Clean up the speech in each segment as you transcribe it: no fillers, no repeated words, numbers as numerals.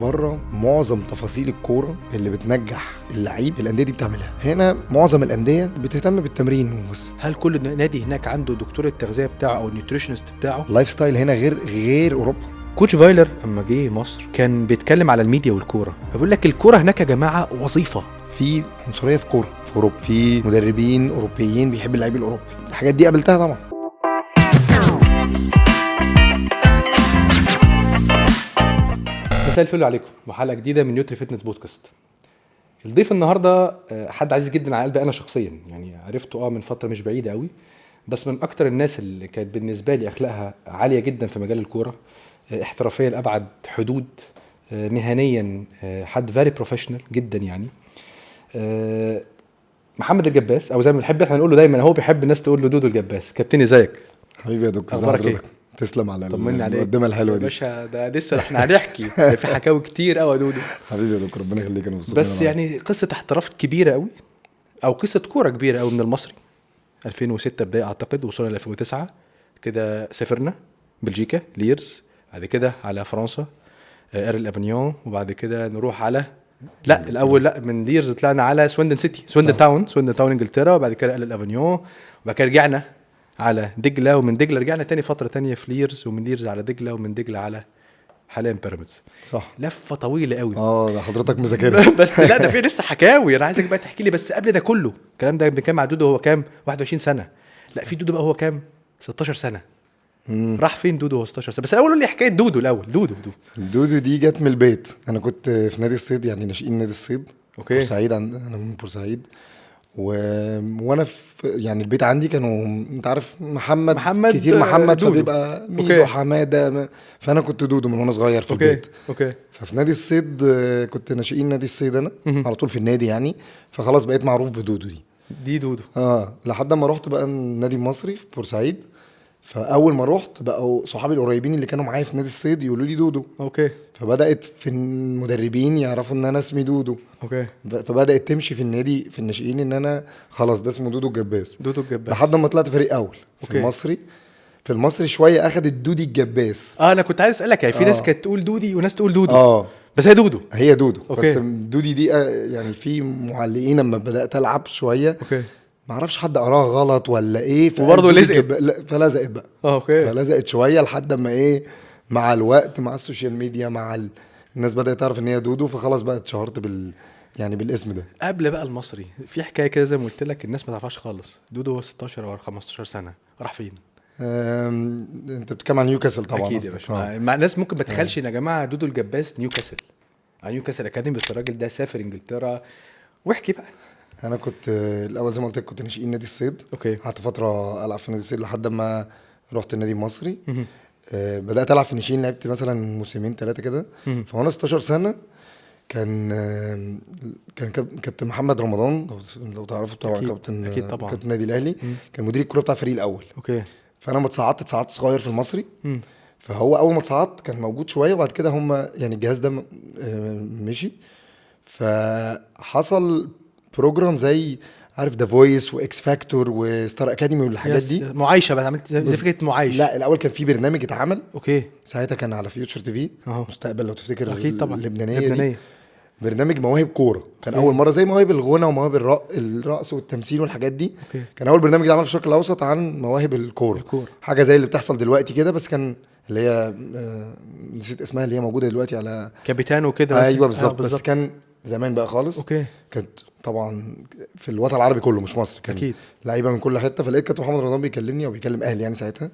بره معظم تفاصيل الكورة اللي بتنجح اللعيب الاندية دي بتعملها. هنا معظم الاندية بتهتم بالتمرين وبس. هل كل نادي هناك عنده دكتور التغذية بتاعه او ال nutritionist بتاعه؟ ال lifestyle هنا غير اوروبا. coach فايلر اما جه مصر كان بيتكلم على الميديا والكوره، فبيقول لك الكورة هناك يا جماعة وظيفة. في عنصرية في كورة في اوروبا، في مدربين اوروبيين بيحب اللعيب الاوروبي، الحاجات دي قابلتها طبعا. مساء الفل عليكم وحلقه جديدة من Nutri Fitness Podcast. الضيف النهارده حد عزيز جدا على قلبي انا شخصيا، يعني عرفته من فترة مش بعيدة قوي، بس من اكتر الناس اللي كانت بالنسبة لي اخلاقها عالية جدا في مجال الكورة، احترافية لابعد حدود، مهنيا حد very professional جدا يعني. محمد الجباس، او زي ما بنحب احنا نقول له دايما، هو بيحب الناس تقول له دودو الجباس. كابتن ازيك؟ حبيبي يا دكتور، ازي حضرتك؟ تسلم على المقدمة الحلوة دي يا باشا. ده لسه احنا هنحكي في حكاوي كتير قوي يا دودو. حبيبي يا دكتور، ربنا يخليك، انا مبسوط. بس يعني قصة احتراف كبيرة قوي، او قصة كورة كبيرة قوي من المصري 2006 بداية اعتقد، وصلنا ل 2009 كده، سافرنا بلجيكا ليرز، بعد كده على فرنسا ارل افنيون، وبعد كده نروح على لا الاول لا من ليرز طلعنا على سويندن سيتي، سويندن تاون، سويندن تاون انجلترا، وبعد كده ارل افنيون، وبعد كده رجعنا على دجله، ومن دجله رجعنا تاني فترة تانية في ليرز، ومن ليرز على دجله، ومن دجله على حاليا بيراميدز. صح، لفه طويلة قوي. ده حضرتك مذاكرها. بس لا ده في لسه حكاوي، انا عايزك بقى تحكي لي. بس قبل ده كله الكلام ده بنتكلم مع دودو هو كام؟ 21 سنة. لا في دودو بقى هو كام؟ 16 سنة. راح فين دودو هو 16 سنة؟ بس الاول قول لي حكاية دودو الاول. دودو دي جت من البيت. انا كنت في نادي الصيد، يعني ناشئين نادي الصيد. okay. بورسعيد، انا من بورسعيد. وانا في يعني البيت عندي كانوا انت عارف محمد كتير، محمد فبيبقى ميدو حمادة، فانا كنت دودو من وانا صغير في البيت. okay. ففي نادي الصيد كنت ناشئين نادي الصيد انا على طول في النادي يعني، فخلاص بقيت معروف بدودو. دي دودو. لحد ما رحت بقى النادي المصري في بورسعيد. فاول ما رحت بقوا صحابي القريبين اللي كانوا معايا في نادي الصيد يقولوا لي دودو. okay. فبدات في المدربين يعرفوا ان انا اسمي دودو. okay. فبدات تمشي في النادي في الناشئين ان انا خلاص ده اسمه دودو الجباس. دودو الجباس لحد ما طلعت فريق اول في المصري. في المصري شوية اخد الدودي الجباس. انا كنت عايز اسالك يعني في ناس كانت تقول دودي وناس تقول دودو. بس هي دودو. هي دودو. okay. بس دودي دي يعني في معلقين لما بدات العب شوية. okay. ما اعرفش حد قراها غلط ولا ايه، وبرضه لزقت. فلزقت بقى. okay. فلزقت شوية لحد ما ايه مع الوقت، مع ال social media، مع الناس بدات تعرف ان هي دودو، فخلاص بقى اتشهرت يعني بالاسم ده. قبل بقى المصري في حكاية كده زي ما قلت لك الناس ما تعرفهاش خالص. دودو هو 16 او 15 سنة راح فين؟ انت بتتكلم عن نيوكاسل طبعا. اكيد يا باشا. مع الناس ممكن ما تتخيلش ان يا جماعة دودو الجباس نيوكاسل، على نيوكاسل academy، بس الراجل ده سافر انجلترا. واحكي بقى. انا كنت الاول زي ما قلت لك كنت ناشئين نادي الصيد. okay. قعدت فترة العب في نادي الصيد لحد ما رحت النادي المصري. بدات العب في الناشئين، لعبت مثلا موسمين 3 كده. فوانا 16 سنة كان كابتن محمد رمضان، لو تعرفه طبعا، كابتن أكيد طبعا، كابتن النادي الاهلي، كان مدير الكورة بتاع الفريق الاول. okay. فانا ما اتصعدت صغير في المصري. فهو اول ما اتصعدت كان موجود شوية، وبعد كده هم يعني الجهاز ده مشي، فحصل program زي عارف The Voice و X Factor و Star Academy والحاجات دي. معايشه بقى، عملت زي فكرة معايشه. لا الاول كان في برنامج اتعمل. okay. ساعتها كان على Future TV، مستقبل لو تفتكر. اكيد طبعا، اللبنانية دي. برنامج مواهب كورة كان اول مرة، زي مواهب الغنى ومواهب الرقص والتمثيل والحاجات دي. okay. كان اول برنامج اتعمل في الشرق الاوسط عن مواهب الكورة. حاجة زي اللي بتحصل دلوقتي كده، بس كان اللي هي نسيت اسمها، اللي هي موجودة دلوقتي على كابيتانو كده. ايوه بالظبط. بس كان زمان بقى خالص. okay. كانت طبعا في الوطن العربي كله مش مصر، كان لعيبة من كل حتة. فلقيت كابتن محمد رمضان بيكلمني او بيكلم اهلي يعني ساعتها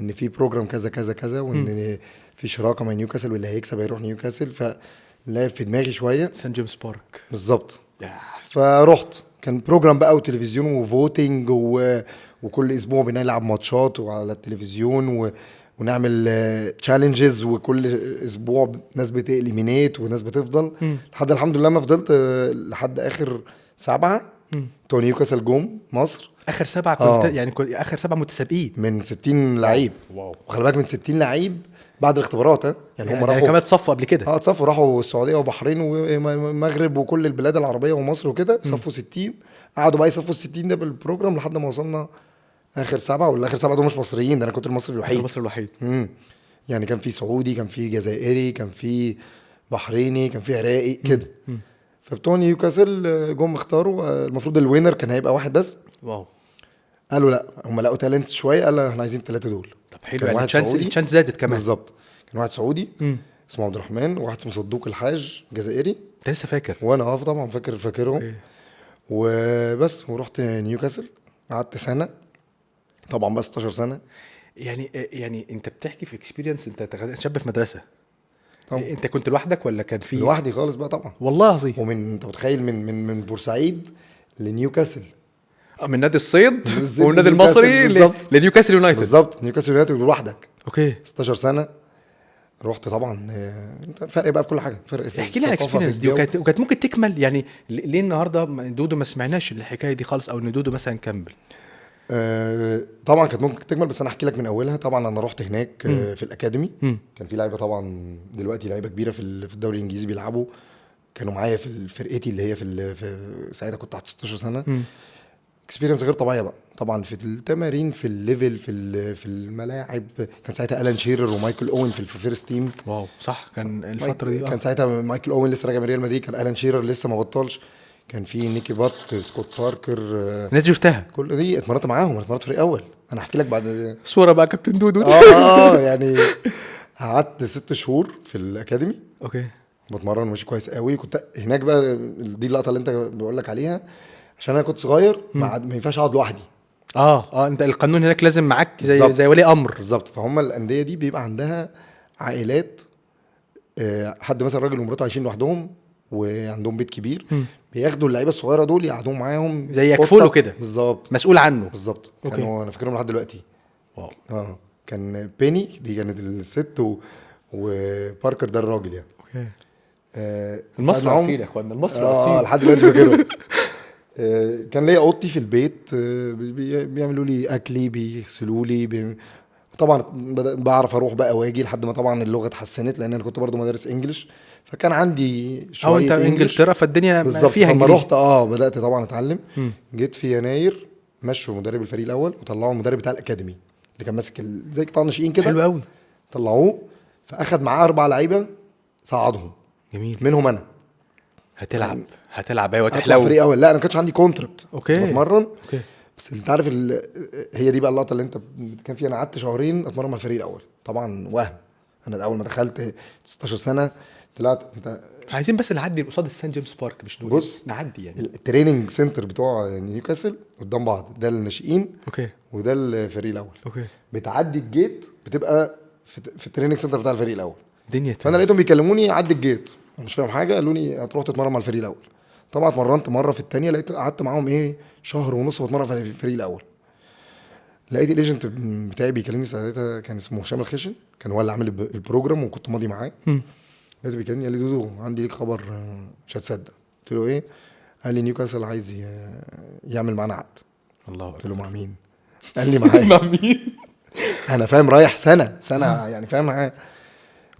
ان في program كذا كذا كذا، وان في شراكة مع نيوكاسل، واللي هيكسب هيروح نيوكاسل. فلعب في دماغي شوية سان جيمس بارك بالظبط. فرحت، كان program بقى وتلفزيون و voting وكل اسبوع بنلعب ماتشات وعلى التلفزيون ونعمل challenges، وكل اسبوع ناس بت eliminate وناس بتفضل. لحد الحمد لله ما فضلت لحد اخر 7 بتوع نيوكاسل جم مصر. اخر 7 كنت يعني اخر 7 متسابقين من 60 لعيب. wow. وخلي بالك من 60 لعيب بعد الاختبارات. يعني هم راحوا كمان اتصفوا قبل كده. اتصفوا، راحوا السعودية وبحرين ومغرب وكل البلاد العربية ومصر وكده. صفوا 60، قعدوا بقى يصفوا 60 ده بال program لحد ما وصلنا اخر 7. ولا اخر 7 دول مش مصريين، ده انا كنت المصري الوحيد. المصري الوحيد. يعني كان في سعودي، كان في جزائري، كان في بحريني، كان في عراقي كده. فبتوع نيوكاسل جم اختاروا، المفروض ال winner كان هيبقى واحد بس. wow. قالوا لا، هم لقوا talent شويه، قالوا احنا عايزين الثلاثة دول. طب حلو، كان يعني واحد chance، سعودي. ال chance زادت كمان. بالظبط، كان واحد سعودي اسمه عبد الرحمن، وواحد اسمه صدوق الحاج جزائري. انت لسه فاكر؟ وانا طبعا فاكرهم. okay. وبس، ورحت نيوكاسل قعدت سنة، طبعا بس 16 سنة. يعني انت بتحكي في experience، انت شاب في مدرسه. طبعا. انت كنت لوحدك ولا كان في؟ لوحدي خالص بقى طبعا. والله العظيم. ومن انت متخيل من بورسعيد لنيوكاسل. من نادي الصيد من الصيد والنادي لنيوكاسل، المصري بالظبط. لنيوكاسل يونايتد. بالظبط، نيوكاسل يونايتد لوحدك. okay. 16 سنة رحت طبعا. انت فرق بقى في كل حاجه، فرق في احكي لي على الثقافة، في ال experience دي. الجو. وكانت ممكن تكمل يعني، ليه النهارده دودو ما سمعناش الحكاية دي خالص، او ان دودو مثلا كمل؟ طبعا كانت ممكن تكمل، بس انا احكي لك من اولها. طبعا انا رحت هناك في ال academy. كان في لعيبة طبعا دلوقتي لعيبة كبيرة في الدوري الانجليزي بيلعبوا، كانوا معايا في فرقتي اللي هي في ساعتها كنت تحت 16 سنة. experience غير طبيعية بقى طبعا، في التمارين، في ال level، في الملاعب. كان ساعتها الان شيرر ومايكل اوين في ال first team. wow، صح، كان الفترة دي. كان ساعتها مايكل اوين لسه راجع من ريال مدريد، كان الان شيرر لسه ما بطلش، كان في نيكي بات، سكوت باركر، الناس دي شفتها؟ كل دي اتمرنت معاهم، انا اتمرنت فريق اول. انا احكي لك بعد. صوره بقى كابتن دودو. يعني قعدت 6 شهور في ال academy. بتمرن وماشي كويس قوي. كنت هناك بقى، دي اللقطة اللي انت بقول لك عليها، عشان انا كنت صغير ما ينفعش اقعد لوحدي. اه انت القانون هناك لازم معاك زي بالظبط. زي ولي امر. بالظبط، فهم الاندية دي بيبقى عندها عائلات، حد مثلا راجل ومراته عايشين لوحدهم وعندهم بيت كبير، بياخدوا اللعيبة الصغيرة دول يقعدوهم معاهم. زي يكفلوا أوضة. كده. بالظبط. مسؤول عنه. بالظبط. okay. كانوا، انا فاكرهم لحد دلوقتي. wow. كان بيني دي كانت الست وباركر ده الراجل يعني. okay. المصري قعد معاهم. اصيل يا اخوانا، المصري اصيل. لحد دلوقتي فاكرهم. كان ليا اوضتي في البيت، بيعملوا لي اكلي، بيغسلوا لي، طبعا بعرف اروح بقى واجي، لحد ما طبعا اللغة اتحسنت، لان انا كنت برضو مدارس English، فكان عندي شوية او انت English. انجلترا فالدنيا بالظبط. فيها فلما انجليزي. رحت بدات طبعا اتعلم. جيت في يناير مشوا مدرب الفريق الاول وطلعوا المدرب بتاع ال academy اللي كان ماسك زي قطاع الناشئين كده. حلو قوي. طلعوه، فاخد معاه اربع لعيبة صعدهم. جميل. منهم انا. هتلعب هتلعب، ايوه. هطلع تحلو. فريق اول؟ لا، انا ما كانش عندي contract. okay. بتمرن. okay. بس انت عارف هي دي بقى اللقطة اللي انت كان فيها. انا قعدت شهرين اتمرن مع الفريق الاول، طبعا وهم انا اول ما دخلت 16 سنة طلعت انت. عايزين بس نعدي قصاد السان جيمس بارك، مش نقول بص، نعدي يعني. ال training center بتوع نيوكاسل قدام بعض، ده الناشئين okay. وده الفريق الاول. okay. بتعدي ال gate بتبقى في ال training center بتاع الفريق الاول. دنيا فانا تانية. لقيتهم بيكلموني عدي ال gate، أنا مش فاهم حاجه، قالوا لي هتروح تتمرن مع الفريق الاول. طبعا اتمرنت مره، في الثانية لقيت قعدت معاهم ايه شهر ونص بتمرن في الفريق الاول. لقيت ال agent بتاعي بيكلمني، ساعتها كان اسمه هشام الخشن، كان هو اللي عامل ال program وكنت ماضي معاه. لقيته بيكلمني قال لي دودو عندي ليك خبر، مش هتصدق. قلت له ايه؟ قال لي نيوكاسل عايز يعمل معانا عقد. الله قلت اكبر. له مع مين؟ قال لي معايا. مع مين؟ انا فاهم رايح سنة سنة يعني، فاهم.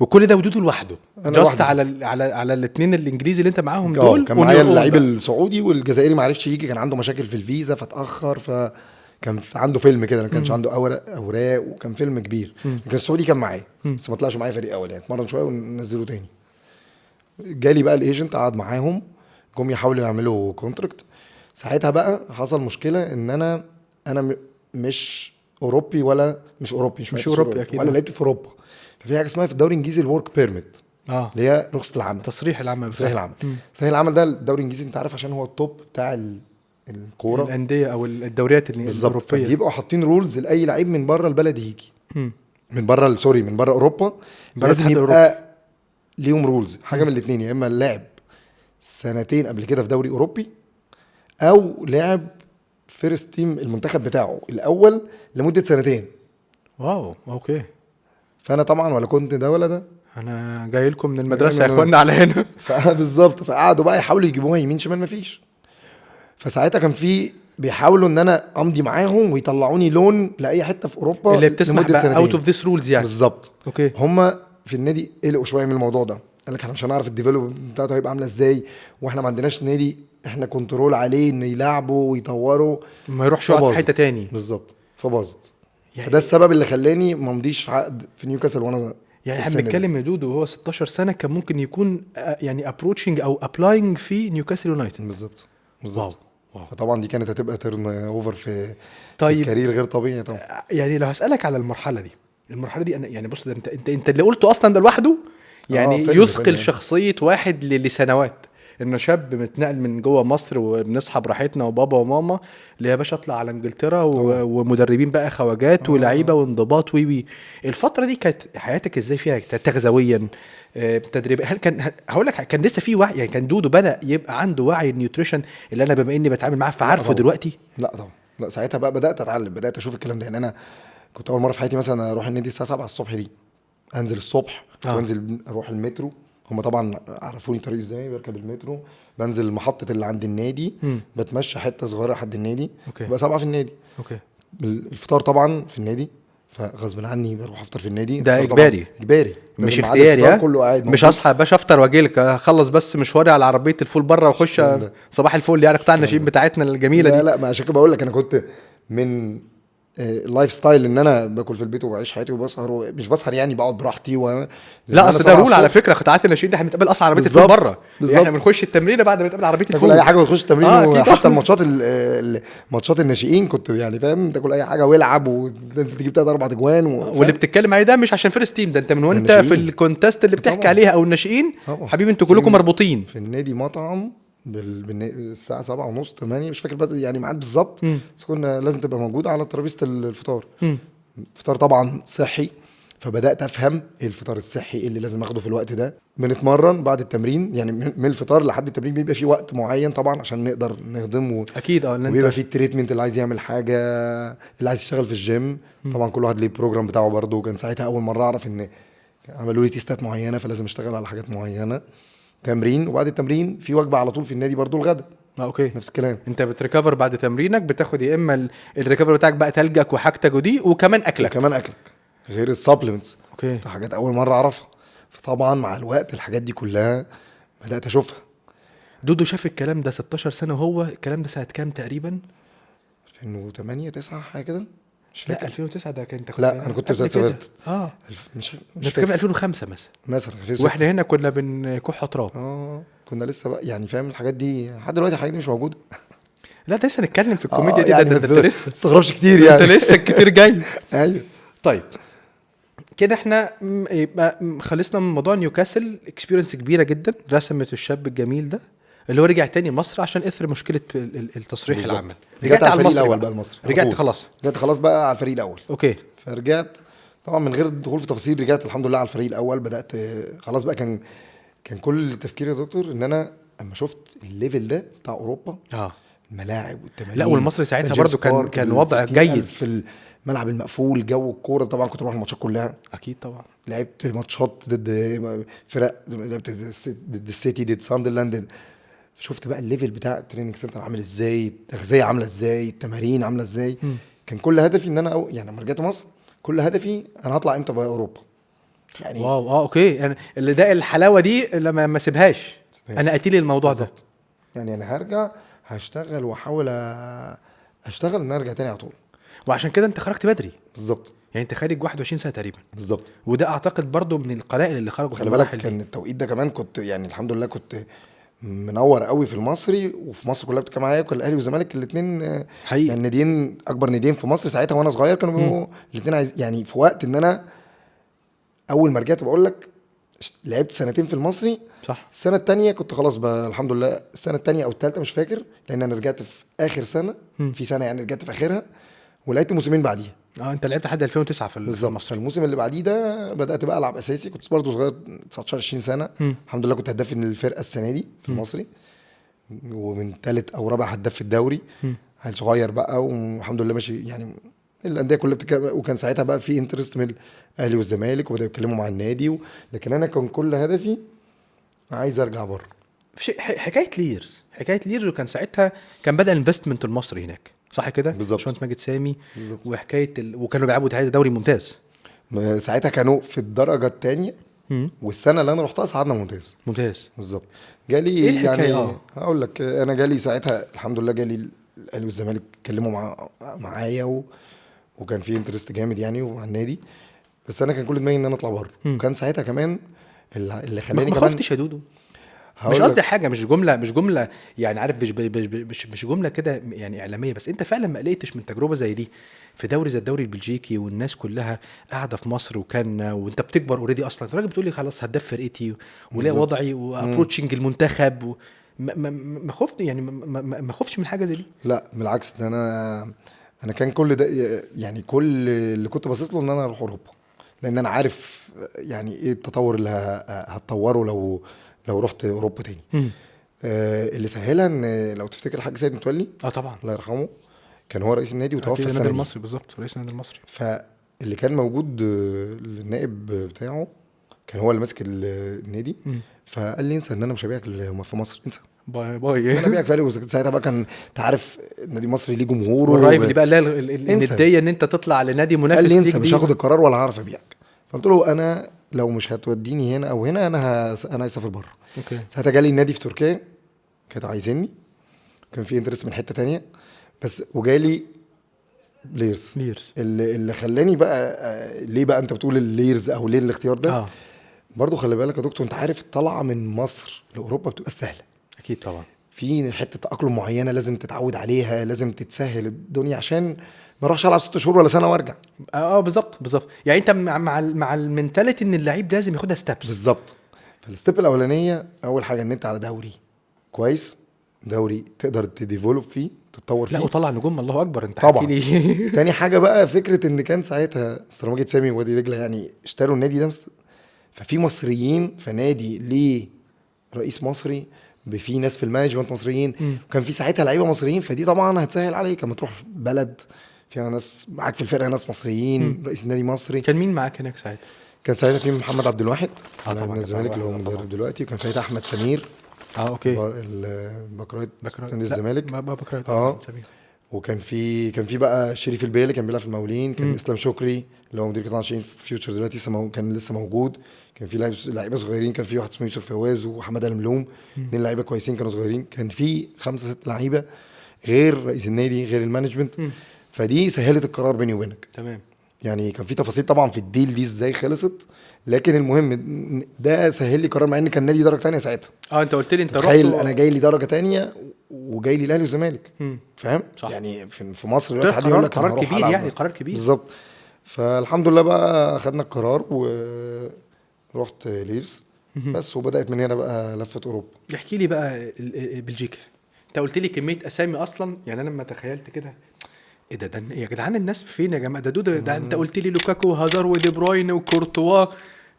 وكل ده ودودو لوحده؟ أنا just لوحدي. على الاثنين الانجليزي اللي انت معاهم دول. كان معايا ونيو اللعيب بقى. السعودي، والجزائري ما عرفش يجي، كان عنده مشاكل في الفيزا فاتاخر، فكان عنده فيلم كده، ما كانش عنده اوراق وكان فيلم كبير. لكن السعودي كان معايا، بس ما طلعش معايا فريق اول يعني، اتمرن شوية ونزله تاني. جالي بقى ال agent قعد معاهم، جم يحاولوا يعملوا contract. ساعتها بقى حصل مشكلة ان انا مش اوروبي، ولا مش اوروبي، مش لعبت في أوروبي أوروبا، أكيد. ولا لعبت في اوروبا. ففي حاجة اسمها في الدوري الانجليزي ال work permit، اللي هي رخصه العمل. تصريح العمل. تصريح العمل. تصريح العمل ده الدوري الانجليزي انت عارف عشان هو ال top بتاع الكوره. الاندية او الدوريات بالظبط. الاوروبيه. بيبقوا حاطين rules لاي لعيب من بره البلد يجي، من بره، sorry، من بره اوروبا، بره لازم الاتحاد. يبقى ليهم rules، حاجة من الاثنين: يا اما اللاعب سنتين قبل كده في دوري اوروبي، او لعب first team المنتخب بتاعه الاول لمدة سنتين. wow، okay. فانا طبعا ولا كنت ده ولا ده. انا جاي لكم من المدرسة يا اخوانا على هنا. بالظبط، فقعدوا بقى يحاولوا يجيبوها يمين شمال، مفيش. فساعتها كان في بيحاولوا ان انا امضي معاهم ويطلعوني loan لاي حتة في اوروبا اللي بتسمح لمدة بقى سنتين. out of this rules يعني. بالظبط. okay. هم في النادي قلقوا شوية من الموضوع ده، قال لك احنا مش هنعرف ال develop بتاعته هيبقى عامله ازاي، واحنا ما عندناش نادي احنا control عليه انه يلعبه ويطوره. ما يروحش يقعد في فباظت. حتة تاني. بالظبط، فباظت. يعني فده السبب اللي خلاني ما امضيش عقد في نيوكاسل وانا يعني في احنا السن ده. بنتكلم يا دودو وهو 16 سنة كان ممكن يكون يعني approaching او applying في نيوكاسل يونايتد. بالظبط بالظبط. wow wow. فطبعا دي كانت هتبقى turn over في طيب. في ال career غير طبيعي طبعا. يعني لو هسالك على المرحلة دي، المرحلة دي انا يعني بص، ده انت اللي قلته اصلا ده لوحده يعني فيلم يثقل فيلم. شخصية واحد لسنوات، انه شاب متنقل من جوه مصر وبنصحى براحتنا وبابا وماما، اللي يا باشا اطلع على انجلترا ومدربين بقى خواجات ولاعيبه وانضباط وي الفترة دي كانت حياتك ازاي فيها تغذويا، تدريب؟ هل كان، هقول لك، كان لسه في وعي؟ يعني كان دودو بدا يبقى عنده وعي ال nutrition اللي انا بما اني بتعامل معاه فعارفه طبعا. دلوقتي؟ لا طبعا، لا ساعتها بقى بدات اتعلم، بدات اشوف الكلام ده. يعني انا كنت اول مرة في حياتي مثلا اروح النادي الساعة 7 الصبح دي، انزل الصبح وانزل اروح المترو. هم طبعا عرفوني الطريق ازاي، بركب المترو بنزل المحطة اللي عند النادي، بتمشى حتة صغيرة لحد النادي، بقى 7 في النادي. الفطار طبعا في النادي، فغصب عني بروح افطر في النادي. ده الفطار طبعاً إجباري. اجباري، مش لازم ميعاد اختياري. الفطار ها؟ كله قاعد مش موجود. هصحى يا باشا افطر واجي لك، اخلص بس مشواري على عربية الفول بره واخش. الكلام ده. صباح الفل، يعني قطاع الناشئين بتاعتنا الجميلة لا دي. لا، ما عشان كده بقول لك انا كنت من ال lifestyle ان انا باكل في البيت وبعيش حياتي وبسهر مش بسهر يعني، بقعد براحتي لا اصل ده rule على فكرة، قطاعات الناشئين دي احنا بنتقابل اصلا عربية الفول بره. احنا بنخش التمرين بعد ما نتقابل عربية تاكل الفول، اي حاجة وتخش التمرين. أكيد. وحتى الماتشات ماتشات الناشئين كنت يعني فاهم، تاكل اي حاجة والعب وتنزل تجيب ثلاث اربع اجوان واللي بتتكلم عليه ده مش عشان first team، ده انت من وانت في الناشئين. ال contest اللي بتحكي طبعاً. عليها او الناشئين. طبعاً. حبيبي انتوا كلكم مربوطين. في النادي مطعم الساعة 7:30 8، مش فاكر بقى يعني ميعاد بالظبط، بس كنا لازم تبقى موجود على ترابيزة الفطار. فطار طبعا صحي، فبدات افهم ايه الفطار الصحي، ايه اللي لازم اخده في الوقت ده. بنتمرن بعد التمرين، يعني من الفطار لحد التمرين بيبقى في وقت معين طبعا عشان نقدر نهضم اكيد اه، لأن وبيبقى انت في ال treatment، اللي عايز يعمل حاجة، اللي عايز يشتغل في الجيم، طبعا كل واحد ليه program بتاعه. برضه كان ساعتها اول مرة اعرف ان عملوا لي test ات معينه، فلازم اشتغل على حاجات معينه. تمرين، وبعد التمرين في وجبة على طول في النادي برضه، الغدا. Okay. نفس الكلام. انت بت recover بعد تمرينك، بتاخد يا اما ال recover بتاعك بقى تلجك وحاجتك ودي، وكمان اكلك. وكمان اكلك غير ال supplements. Okay. ده حاجات اول مرة اعرفها. فطبعا مع الوقت الحاجات دي كلها بدات اشوفها. دودو شاف الكلام ده 16 سنه، وهو الكلام ده سنة كام تقريبا؟ 2008 9 حاجة كده، مش لا فاكر. 2009 ده كنت لا، أنا كنت قبل كده. سافرت. مش ده مش انت كان في فاكر. 2005 مثلا. مثلا 2006. واحنا هنا كنا بنكح تراب. كنا لسه بقى يعني فاهم الحاجات دي، لحد دلوقتي الحاجات دي مش موجودة. لا ده لسه نتكلم في الكوميديا دي. يعني ده انت لسه ما تستغربش كتير انت يعني. لسه كتير جاي. ايوه. طيب كده احنا يبقى خلصنا من موضوع نيوكاسل، experience كبيرة جدا رسمت الشاب الجميل ده اللي هو رجع تاني مصر عشان اثر مشكلة التصريح بالظبط. العمل. رجعت على الفريق المصري الاول بقى. بقى المصري على رجعت طول. خلاص. رجعت خلاص بقى على الفريق الاول. Okay. فرجعت طبعا من غير الدخول في تفاصيل، رجعت الحمد لله على الفريق الاول. بدات خلاص بقى، كان كل تفكيري يا دكتور ان انا اما شفت ال level ده بتاع اوروبا، الملاعب والتمارين. لا، والمصري ساعتها سان جيمس برضو بارك كان وضع بالستين جيد. ألف في الملعب المقفول، جو الكورة طبعا كنت بروح الماتشات كلها. اكيد طبعا. لعبت ماتشات ضد فرق، لعبت ضد السيتي، ضد ساندرلاند. شفت بقى ال level بتاع ال training center عامل ازاي، التغذية عامله ازاي، التمارين عامله ازاي. كان كل هدفي ان انا يعني لما رجعت مصر كل هدفي انا هطلع امتى بقى اوروبا يعني. Wow okay، يعني اللي ده الحلاوة دي لما ما سيبهاش. سيبهاش. انا قتيل الموضوع ده. بالظبط. يعني انا هرجع هشتغل واحاول اشتغل ان أنا ارجع تاني على طول. وعشان كده انت خرجت بدري. بالظبط. يعني انت خارج 21 سنة تقريبا. بالظبط. وده اعتقد برضو من القلائل اللي خرجوا في خلي بالك المراحل دي. كان التوقيت ده كمان كنت يعني الحمد لله كنت منور قوي في المصري وفي مصر كلها بتتكلم عليا، كان الاهلي والزمالك الاثنين حقيقي. يعني ناديين، اكبر ناديين في مصر ساعتها وانا صغير، كانوا بيبقوا الاثنين عايز يعني. في وقت ان انا اول ما رجعت بقول لك لعبت سنتين في المصري. السنة الثانية كنت خلاص بقى الحمد لله، السنة الثانية او الثالثة مش فاكر، لان انا رجعت في اخر سنة، في سنة يعني رجعت في اخرها ولعبت موسمين بعديها. انت لعبت لحد 2009 في بالظبط. المصري. فالموسم اللي بعديه ده بدات بقى العب اساسي، كنت برضه صغير 19 20 سنة. الحمد لله كنت هداف الفرقة السنة دي في المصري، ومن ثالث او رابع هداف في الدوري، عيل صغير بقى والحمد لله ماشي يعني. الاندية كلها بتتكلم، وكان ساعتها بقى في interest من الاهلي والزمالك وبداوا يتكلموا مع النادي لكن انا كان كل هدفي عايز ارجع بره. حكاية ليرز، حكاية ليرز، وكان ساعتها كان بدا ال investment المصري هناك صح كده؟ بالظبط. باشمهندس ماجد سامي. بالظبط. وحكاية وكانوا بيلعبوا دوري ممتاز. ساعتها كانوا في الدرجة الثانية، والسنة اللي انا رحتها صعدنا ممتاز. ممتاز. بالظبط. جالي إيه الحكاية؟ يعني هقول لك، انا جالي ساعتها الحمد لله جالي الاهلي والزمالك اتكلموا معايا وكان في interest جامد يعني ومع النادي. بس انا كان كل دماغي ان انا اطلع بره. وكان ساعتها كمان اللي ما خلاني ما كمان خفتش يا دودو؟ هقول مش قصدي لك. حاجة، مش جمله يعني، عارف، مش جملة كده يعني اعلاميه، بس انت فعلا ما قلقتش من تجربه زي دي في دوري زي الدوري البلجيكي، والناس كلها قاعدة في مصر وكان وانت بتكبر already اصلا، انت راجل بتقول لي خلاص هداف فرقتي ولا بالظبط. وضعي و approaching المنتخب ما خفت يعني، ما خفتش من حاجة زي دي؟ لا بالعكس، ده انا كان كل ده، يعني كل اللي كنت باصص له ان انا اروح اوروبا، لان انا عارف يعني ايه التطور اللي هتطوره لو رحت اوروبا تاني. اللي سهلها ان لو تفتكر الحاج سيد متولي، اه طبعا، الله يرحمه، كان هو رئيس النادي وتوفى أكيد السنة النادي دي. المصري، بالظبط، رئيس النادي المصري. فاللي كان موجود النائب بتاعه كان هو اللي ماسك النادي. فقال لي انسى ان انا مش هبيعك في مصر، انسى. bye bye. انا ابيعك في ساعتها بقى، كان انت عارف النادي المصري ليه جمهوره وال rival دي بقى اللي هي انسى. الندية ان انت تطلع لنادي منافس قال لي ليك انسى، مش دي. هاخد القرار ولا هعرف ابيعك. فقلت له انا لو مش هتوديني هنا او هنا، انا عايز اسافر بره. ساعتها جالي النادي في تركيا كانت عايزيني، كان في interest من حتة تانية بس، وجالي ليرز. ليرز. اللي خلاني بقى ليه بقى انت بتقول الليرز او ليه الاختيار ده؟ برضو خلي بالك يا دكتور، انت عارف الطلعة من مصر لاوروبا بتبقى سهلة. اكيد طبعا. في حتة تاقلم معينة لازم تتعود عليها، لازم تتسهل الدنيا عشان ما اروحش العب 6 شهور ولا سنة وارجع. اه بالظبط، يعني انت مع ال mentality ان اللعيب لازم ياخدها steps. بالظبط. فال step الاولانية اول حاجة ان انت على دوري كويس، دوري تقدر ت develop فيه، تتطور لا فيه. وطلع نجوم، الله اكبر، انت طبعا. حكي لي. تاني حاجة بقى فكرة ان كان ساعتها مستر ماجد سامي ووادي دجله يعني اشتروا النادي ده، ففي مصريين في نادي، ليه رئيس مصري، في ناس في ال management مصريين، وكان في ساعتها لعيبة مصريين، فدي طبعا هتسهل عليك لما تروح بلد فيها ناس معاك في الفرقة ناس مصريين، رئيس النادي مصري. كان مين معاك هناك ساعتها؟ كان ساعتها في محمد عبد الواحد لاعب طبعا، من كابتن الزمالك اللي هو عبد الواحد، مدرب طبعا. دلوقتي، وكان ساعتها احمد سمير اه okay ال back right back right. نادي لا، الزمالك. ما back right. سمير. وكان في كان في بقى شريف البيلي كان بيلعب في المقاولين، كان اسلام شكري اللي هو مدير قطاع ناشئين في فيوتشر دلوقتي لسه كان لسه موجود. كان في لعيبة صغيرين، كان في واحد اسمه يوسف فواز وحماده الملوم، اثنين لعيبة كويسين كانوا صغيرين. كان في خمسة ست لعيبة غير رئيس النادي غير ال management، فدي سهلت القرار بيني وبينك. يعني كان في تفاصيل طبعا في ال deal دي ازاي خلصت، لكن المهم ده سهل لي قرار، مع ان كان نادي درجه تانية ساعتها. اه انت قلت لي انت رحت تخيل انا جاي لي درجه تانية وجاي لي الاهلي والزمالك، فاهم؟ صح. يعني في مصر دلوقتي ده حد يقول لك أنا قرار هروح كبير. ألعب. يعني قرار كبير. بالظبط. فالحمد لله بقى خدنا القرار ورحت ليرز بس، وبدات من هنا بقى لفه اوروبا. احكي لي بقى بلجيكا، انت قلت لي كمية اسامي اصلا، يعني انا لما تخيلت كده ايه ده ده يا جدعان الناس فين يا جماعه؟ ده دودو، ده انت قلت لي لوكاكو وهازار ودي بروين وكورتوا،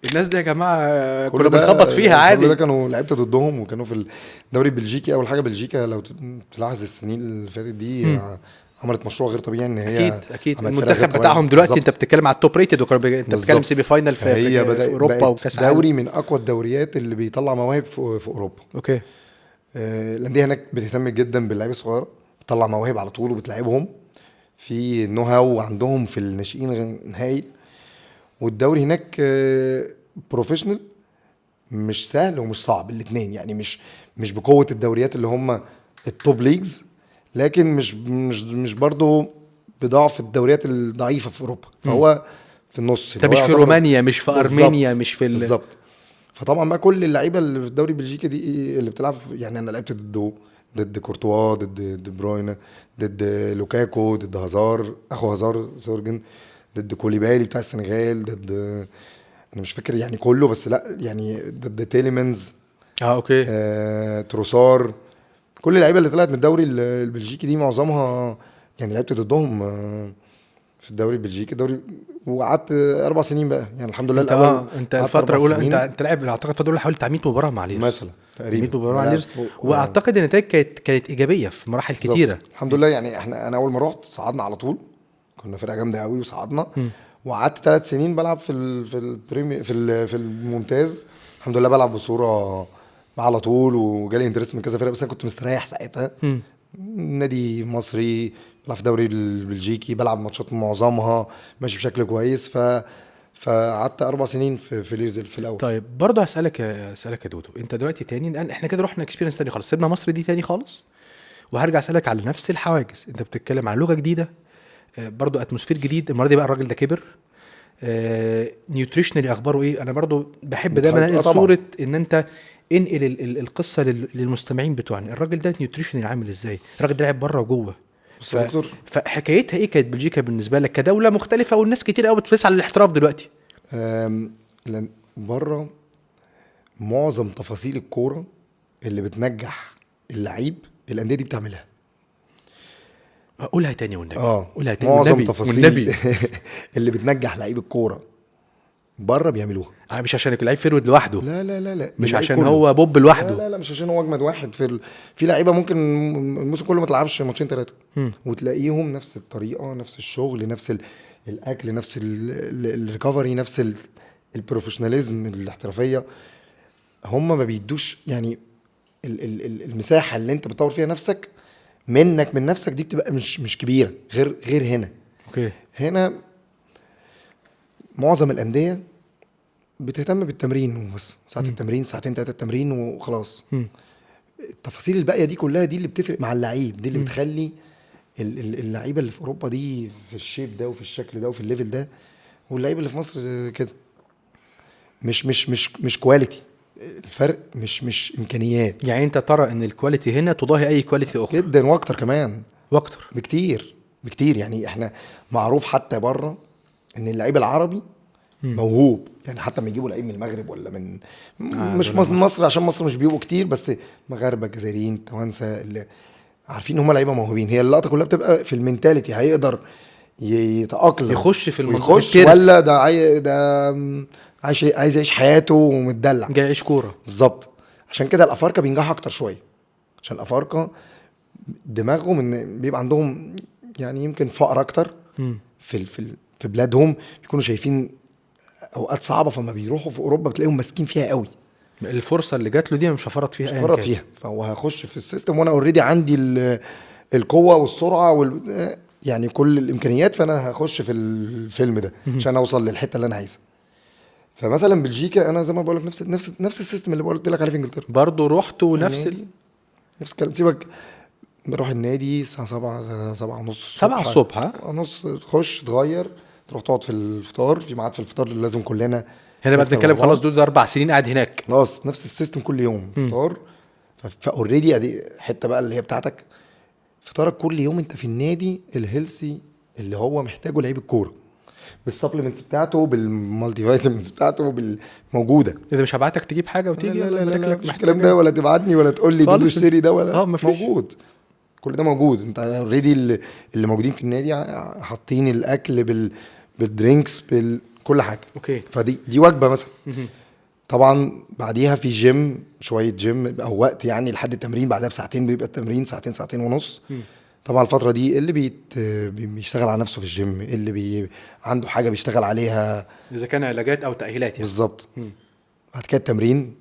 الناس دي يا جماعة كل كنا ده بنخبط فيها كل عادي. ده كانوا لعبت ضدهم وكانوا في الدوري البلجيكي. اول حاجة بلجيكا لو تلاحظ السنين اللي فاتت دي عملت مشروع غير طبيعي ان هي اكيد اكيد عملت فرق غير المنتخب طبيعية. بتاعهم دلوقتي انت بالظبط. بتتكلم على ال top rated، انت بتتكلم بالظبط. semi final في, فهي في, بدأت في اوروبا بقت وكاس عالم. دوري من اقوى الدوريات اللي بيطلع مواهب في اوروبا. الاندية هناك بتهتم جدا باللعيبه الصغيره، بتطلع مواهب على طول وبتلعبهم، في know how عندهم في الناشئين هايل. والدوري هناك professional، مش سهل ومش صعب الاثنين، يعني مش بقوة الدوريات اللي هم ال top leagues، لكن مش برضه بضعف الدوريات الضعيفة في اوروبا، فهو في النص. انت اللي مش هو في يعتبر رومانيا، مش في ارمينيا، بالظبط. مش في بالظبط. فطبعا بقى كل اللعيبة اللي في الدوري البلجيكي دي اللي بتلعب، يعني انا لعبت ضده، ضد كورتوا، ضد دي بروين، ضد لوكاكو، ضد هازار اخو هازار سورجن، ضد كوليبالي بتاع السنغال، ضد انا مش فاكر يعني كله، بس لا يعني ضد تيليمنز، okay تروسار، كل اللعيبة اللي طلعت من الدوري البلجيكي دي معظمها يعني لعبت ضدهم في الدوري البلجيكي دوري. وقعدت 4 سنين بقى، يعني الحمد لله انت الاول انت قعدت الفترة أربع الاولى سنين انت لاعب اعتقد الفترة الاولى حوالي بتاع 100 مباراة مع ليرز. مثلا تقريبا. 100 مباراة مع لا، ليرز. واعتقد النتائج كانت ايجابية في مراحل بالظبط. كتيره. الحمد لله، يعني احنا انا اول ما رحت صعدنا على طول، كنا فرقه جامدة قوي وصعدنا، وقعدت 3 سنين بلعب في ال Premier في الممتاز، الحمد لله بلعب بصورة على طول، وجالي interest من كذا فرقه، بس انا كنت مستريح ساعتها. نادي مصري، بلعب في الدوري البلجيكي، بلعب ماتشات معظمها ماشي بشكل كويس، فقعدت 4 سنين في ليرز في الاول. طيب برضه هسالك يا دودو، انت دلوقتي تاني احنا كده رحنا experience تاني خالص، سيبنا مصر دي تاني خالص، وهرجع اسالك على نفس الحواجز. انت بتتكلم عن لغة جديده، برضه atmosphere جديد، المرة دي بقى الراجل ده كبر. Nutritionally اخباره ايه؟ انا برضو بحب دايما انقل صوره ان انت انقل القصة للمستمعين بتوعنا. الراجل ده nutritionally عامل ازاي؟ الراجل ده لعب بره وجوه. فحكايتها ايه كانت بلجيكا بالنسبة لك كدولة مختلفة، والناس كتير قوي بتسعى للاحتراف دلوقتي؟ لان بره معظم تفاصيل الكورة اللي بتنجح اللعيب الاندية دي بتعملها. قولها تاني والنبي. قولها تاني. معظم تفاصيل اللي بتنجح لعيب الكورة بره بيعملوها. مش عشان اللعيب forward لوحده. لا لا لا لا، مش عشان هو بوب لوحده. لا لا لا، مش عشان هو اجمد واحد في لعيبة ممكن الموسم كله ما تلعبش ماتشين ثلاثة وتلاقيهم نفس الطريقة، نفس الشغل، نفس الاكل، نفس ال recovery، نفس ال professionalism، الاحترافية. هم ما بيدوش يعني المساحة اللي انت بتطور فيها نفسك منك من نفسك دي بتبقى مش كبيرة غير هنا. okay. هنا معظم الاندية بتهتم بالتمرين وبس، ساعة التمرين، ساعتين ثلاثة التمرين وخلاص. التفاصيل الباقية دي كلها دي اللي بتفرق مع اللعيب، دي اللي بتخلي اللعيبة اللي في اوروبا دي في ال shape ده وفي الشكل ده وفي ال level ده، واللعيبة اللي في مصر كده مش مش مش مش quality. الفرق مش امكانيات. يعني انت ترى ان ال quality هنا تضاهي اي quality اخرى جدا واكتر كمان، واكتر بكتير بكتير. يعني احنا معروف حتى بره ان اللعيب العربي موهوب، يعني حتى ما يجيبوا لعيب من المغرب ولا من مش مصر، عشان مصر مش بيبقوا كتير، بس مغاربة، جزائريين، توانسة، اللي عارفين ان هم لعيبة موهوبين. هي اللقطة كلها بتبقى في ال mentality، هيقدر يتاقلم، يخش في المنطقة، يخش ولا ده ده عايز يعيش حياته ومتدلع، جاي يعيش كورة. بالظبط. عشان كده الافارقة بينجحوا اكتر شوية، عشان الافارقة دماغهم ان بيبقى عندهم يعني يمكن فقر اكتر في في في بلادهم، بيكونوا شايفين اوقات صعبة، فما بيروحوا في اوروبا بتلاقيهم ماسكين فيها قوي. الفرصة اللي جات له دي مش هفرط فيها، مش هفرط فيها، فهو هخش في ال system وانا already عندي القوة والسرعة يعني كل الامكانيات، فانا هخش في الفيلم ده عشان اوصل للحتة اللي انا عايزها. فمثلا بلجيكا انا زي ما بقول لك نفس نفس نفس ال system اللي قلت لك عليه في انجلترا برضه، رحت ونفس نفس الكلام. سيبك، بروح النادي الساعة 7:30 الصبح، 7 الصبح ونص، تخش تغير، تروح تقعد في الفطار، في ميعاد في الفطار اللي لازم كلنا هنا بقى بنتكلم. خلاص دول 4 سنين قاعد هناك، خلاص نفس ال system كل يوم فطار. ف already ادي حتة بقى اللي هي بتاعتك، فطارك كل يوم انت في النادي ال healthy اللي هو محتاجه لعيب الكورة، بال supplements بتاعته، بال multivitamins بتاعته، بالموجوده. اذا مش هبعتك تجيب حاجة وتيجي، لا لا لا لا، مش الكلام ده، ولا تبعتني ولا تقول لي دول اشتري ده ولا موجود، كل ده موجود. انت already اللي موجودين في النادي حاطين الاكل بال drinks بكل حاجة. okay. فدي وجبة مثلا. طبعا بعديها في جيم، شوية جيم او وقت يعني لحد التمرين، بعدها بساعتين بيبقى التمرين، ساعتين ساعتين ونص. طبعا الفترة دي اللي بيشتغل على نفسه في الجيم، اللي عنده حاجة بيشتغل عليها، اذا كان علاجات او تاهيلات يعني. بالظبط. بعد كده التمرين،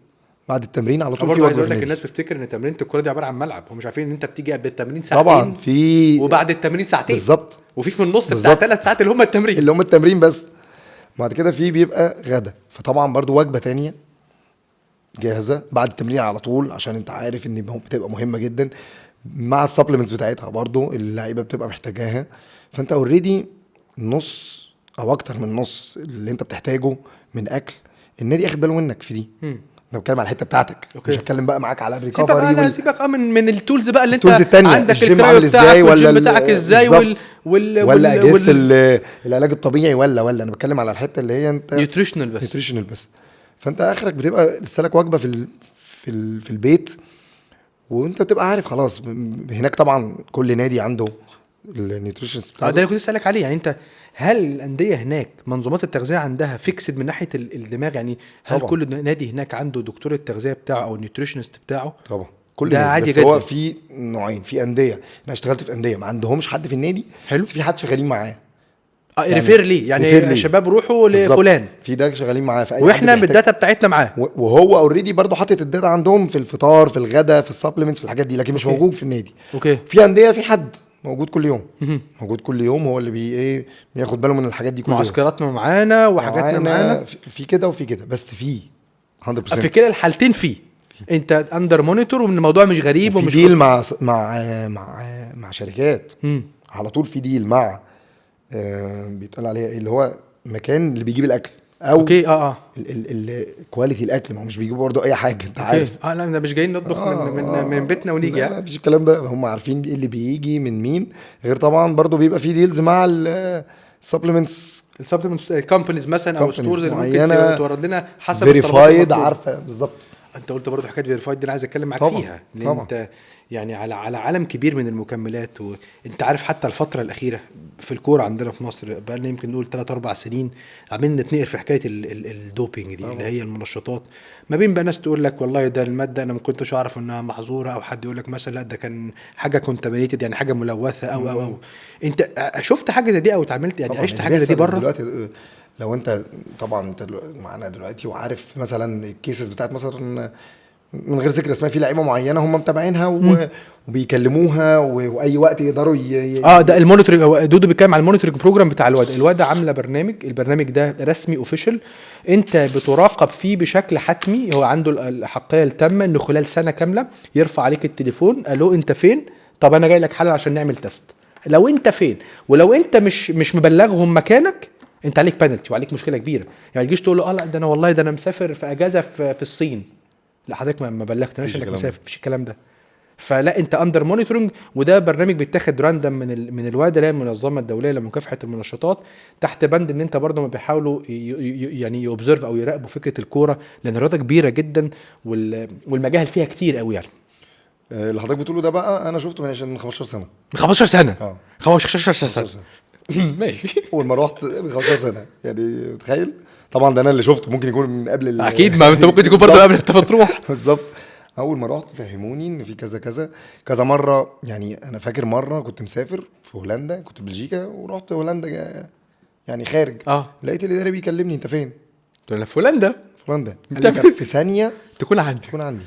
بعد التمرين على طول في وجبة. عايز اقول لك الناس بتفتكر ان تمرينه الكورة دي عبارة عن ملعب، هم مش عارفين ان انت بتيجي قبل التمرين ساعتين طبعا في، وبعد التمرين ساعتين بالظبط، وفي النص بتاع 3 ساعات اللي هم التمرين، اللي هم التمرين بس. بعد كده في بيبقى غدا، فطبعا برضو وجبة تانية جاهزة بعد التمرين على طول، عشان انت عارف ان بتبقى مهمة جدا مع ال supplements بتاعتها برضو اللعيبة بتبقى محتاجاها. فانت already نص او اكتر من نص اللي انت بتحتاجه من اكل النادي اخد باله منك في دي. انا بتكلم على الحتة بتاعتك. okay. مش هتكلم بقى معاك على ال recovery سيبك من ال tools بقى اللي انت عندك، ال cryo بتاعك والجيم بتاعك ازاي، ولا اجهزة العلاج الطبيعي، ولا انا بتكلم على الحتة اللي هي انت nutritional بس، nutritional بس. فانت اخرك بتبقى لسه لك وجبة في البيت، وانت بتبقى عارف خلاص. هناك طبعا كل نادي عنده ال nutritionist بتاعته. ده اللي كنت اسالك عليه، يعني انت هل الاندية هناك منظومات التغذية عندها fixed من ناحية الدماغ؟ يعني هل طبعا. كل نادي هناك عنده دكتور التغذية بتاعه او ال nutritionist بتاعه؟ طبعا كل ده نادي. عادي بس جدا. هو في نوعين، في اندية، انا اشتغلت في اندية ما عندهمش حد في النادي، حلو. بس في حد شغالين معاه يعني refer لي، يعني شباب روحوا لفلان، في ده شغالين معاه في اي، واحنا بال data بتاعتنا معاه، وهو already برضه حاطط ال data عندهم في الفطار، في الغداء، في ال supplements، في الحاجات دي، لكن مش موجود في النادي. okay. في اندية في حد موجود كل يوم، موجود كل يوم، هو اللي ايه بياخد باله من الحاجات دي كل يوم، معسكراتنا معانا وحاجاتنا معانا، في كده وفي كده، بس في 100% في كلا الحالتين في انت under monitor، وان الموضوع مش غريب، ومش في deal مع مع مع مع شركات. على طول في deal مع بيتقال عليها ايه اللي هو مكان اللي بيجيب الاكل او okay اه ال quality الاكل، ما هو مش بيجيبوا برضه اي حاجة، انت عارف. okay. اه لا، ده مش جايين نطبخ من بيتنا ونيجي. لا لا، مفيش الكلام ده، هم عارفين ايه اللي بيجي من مين. غير طبعا برضه بيبقى في deals مع ال supplements ال supplements companies مثلا او Companies stores اللي ممكن معينة تورد لنا حسب الطلبات verified، المطلوبة. عارفه بالظبط. انت قلت برضه حكاية verified دي، انا عايز اتكلم معاك طبعاً، فيها، لان طبعاً. انت يعني على عالم كبير من المكملات، وانت عارف حتى الفترة الاخيرة في الكورة عندنا في مصر بقى لنا يمكن نقول 3 4 سنين عمالين نتنقل في حكاية ال doping دي اللي هي المنشطات، ما بين بقى ناس تقول لك والله ده المادة انا ما كنتش اعرف انها محظورة، او حد يقول لك مثلا لا ده كان حاجة contaminated، يعني حاجة ملوثة او انت شفت حاجة زي دي او اتعاملت يعني طبعاً عشت اللي حاجة زي دي بيحصل بره؟ دلوقتي لو انت طبعا انت معانا دلوقتي وعارف مثلا ال cases بتاعت مثلا، من غير ذكر اسماء، في لعيبة معينة هم متابعينها وبيكلموها واي وقت يقدروا اه ده ال monitoring، هو دودو بيتكلم على ال monitoring program بتاع الوادا. الوادا عامله برنامج، البرنامج ده رسمي official، انت بتراقب فيه بشكل حتمي. هو عنده الاحقيه التامة انه خلال سنة كاملة يرفع عليك التليفون، الو انت فين؟ طب انا جاي لك حالا عشان نعمل test. لو انت فين ولو انت مش مبلغهم مكانك، انت عليك بنالتي وعليك مشكلة كبيرة. يعني تجيش تقول له اه لا ده انا والله ده انا مسافر في اجازه في الصين، لا حضرتك ما بلغتناش مفيش انك الكلام ده. مسافر، مفيش الكلام ده. فلا انت under monitoring، وده برنامج بيتاخد random من الوادا اللي هي المنظمة الدولية لمكافحة المنشطات، تحت بند ان انت برضه ما بيحاولوا يعني ي observe او يراقبوا فكرة الكوره، لان الرياضة كبيرة جدا والمجاهل فيها كتير قوي يعني. اللي حضرتك بتقوله ده بقى انا شفته من 15 سنة. من 15 سنة؟ اه. 15 سنة. 15 سنة. ماشي. اول ما رحت من 15 سنة، يعني تخيل. طبعا ده انا اللي شفته، ممكن يكون من قبل اكيد، ما انت ممكن تكون برضه قبل انت بتروح. بالظبط. اول ما رحت فهموني ان في كذا كذا كذا مرة. يعني انا فاكر مرة كنت مسافر في هولندا، كنت في بلجيكا ورحت هولندا يعني خارج. لقيت الاداري بيكلمني، انت فين؟ قلت له في هولندا. في هولندا. قال لي طب في ثانية تكون عندي. تكون عندي.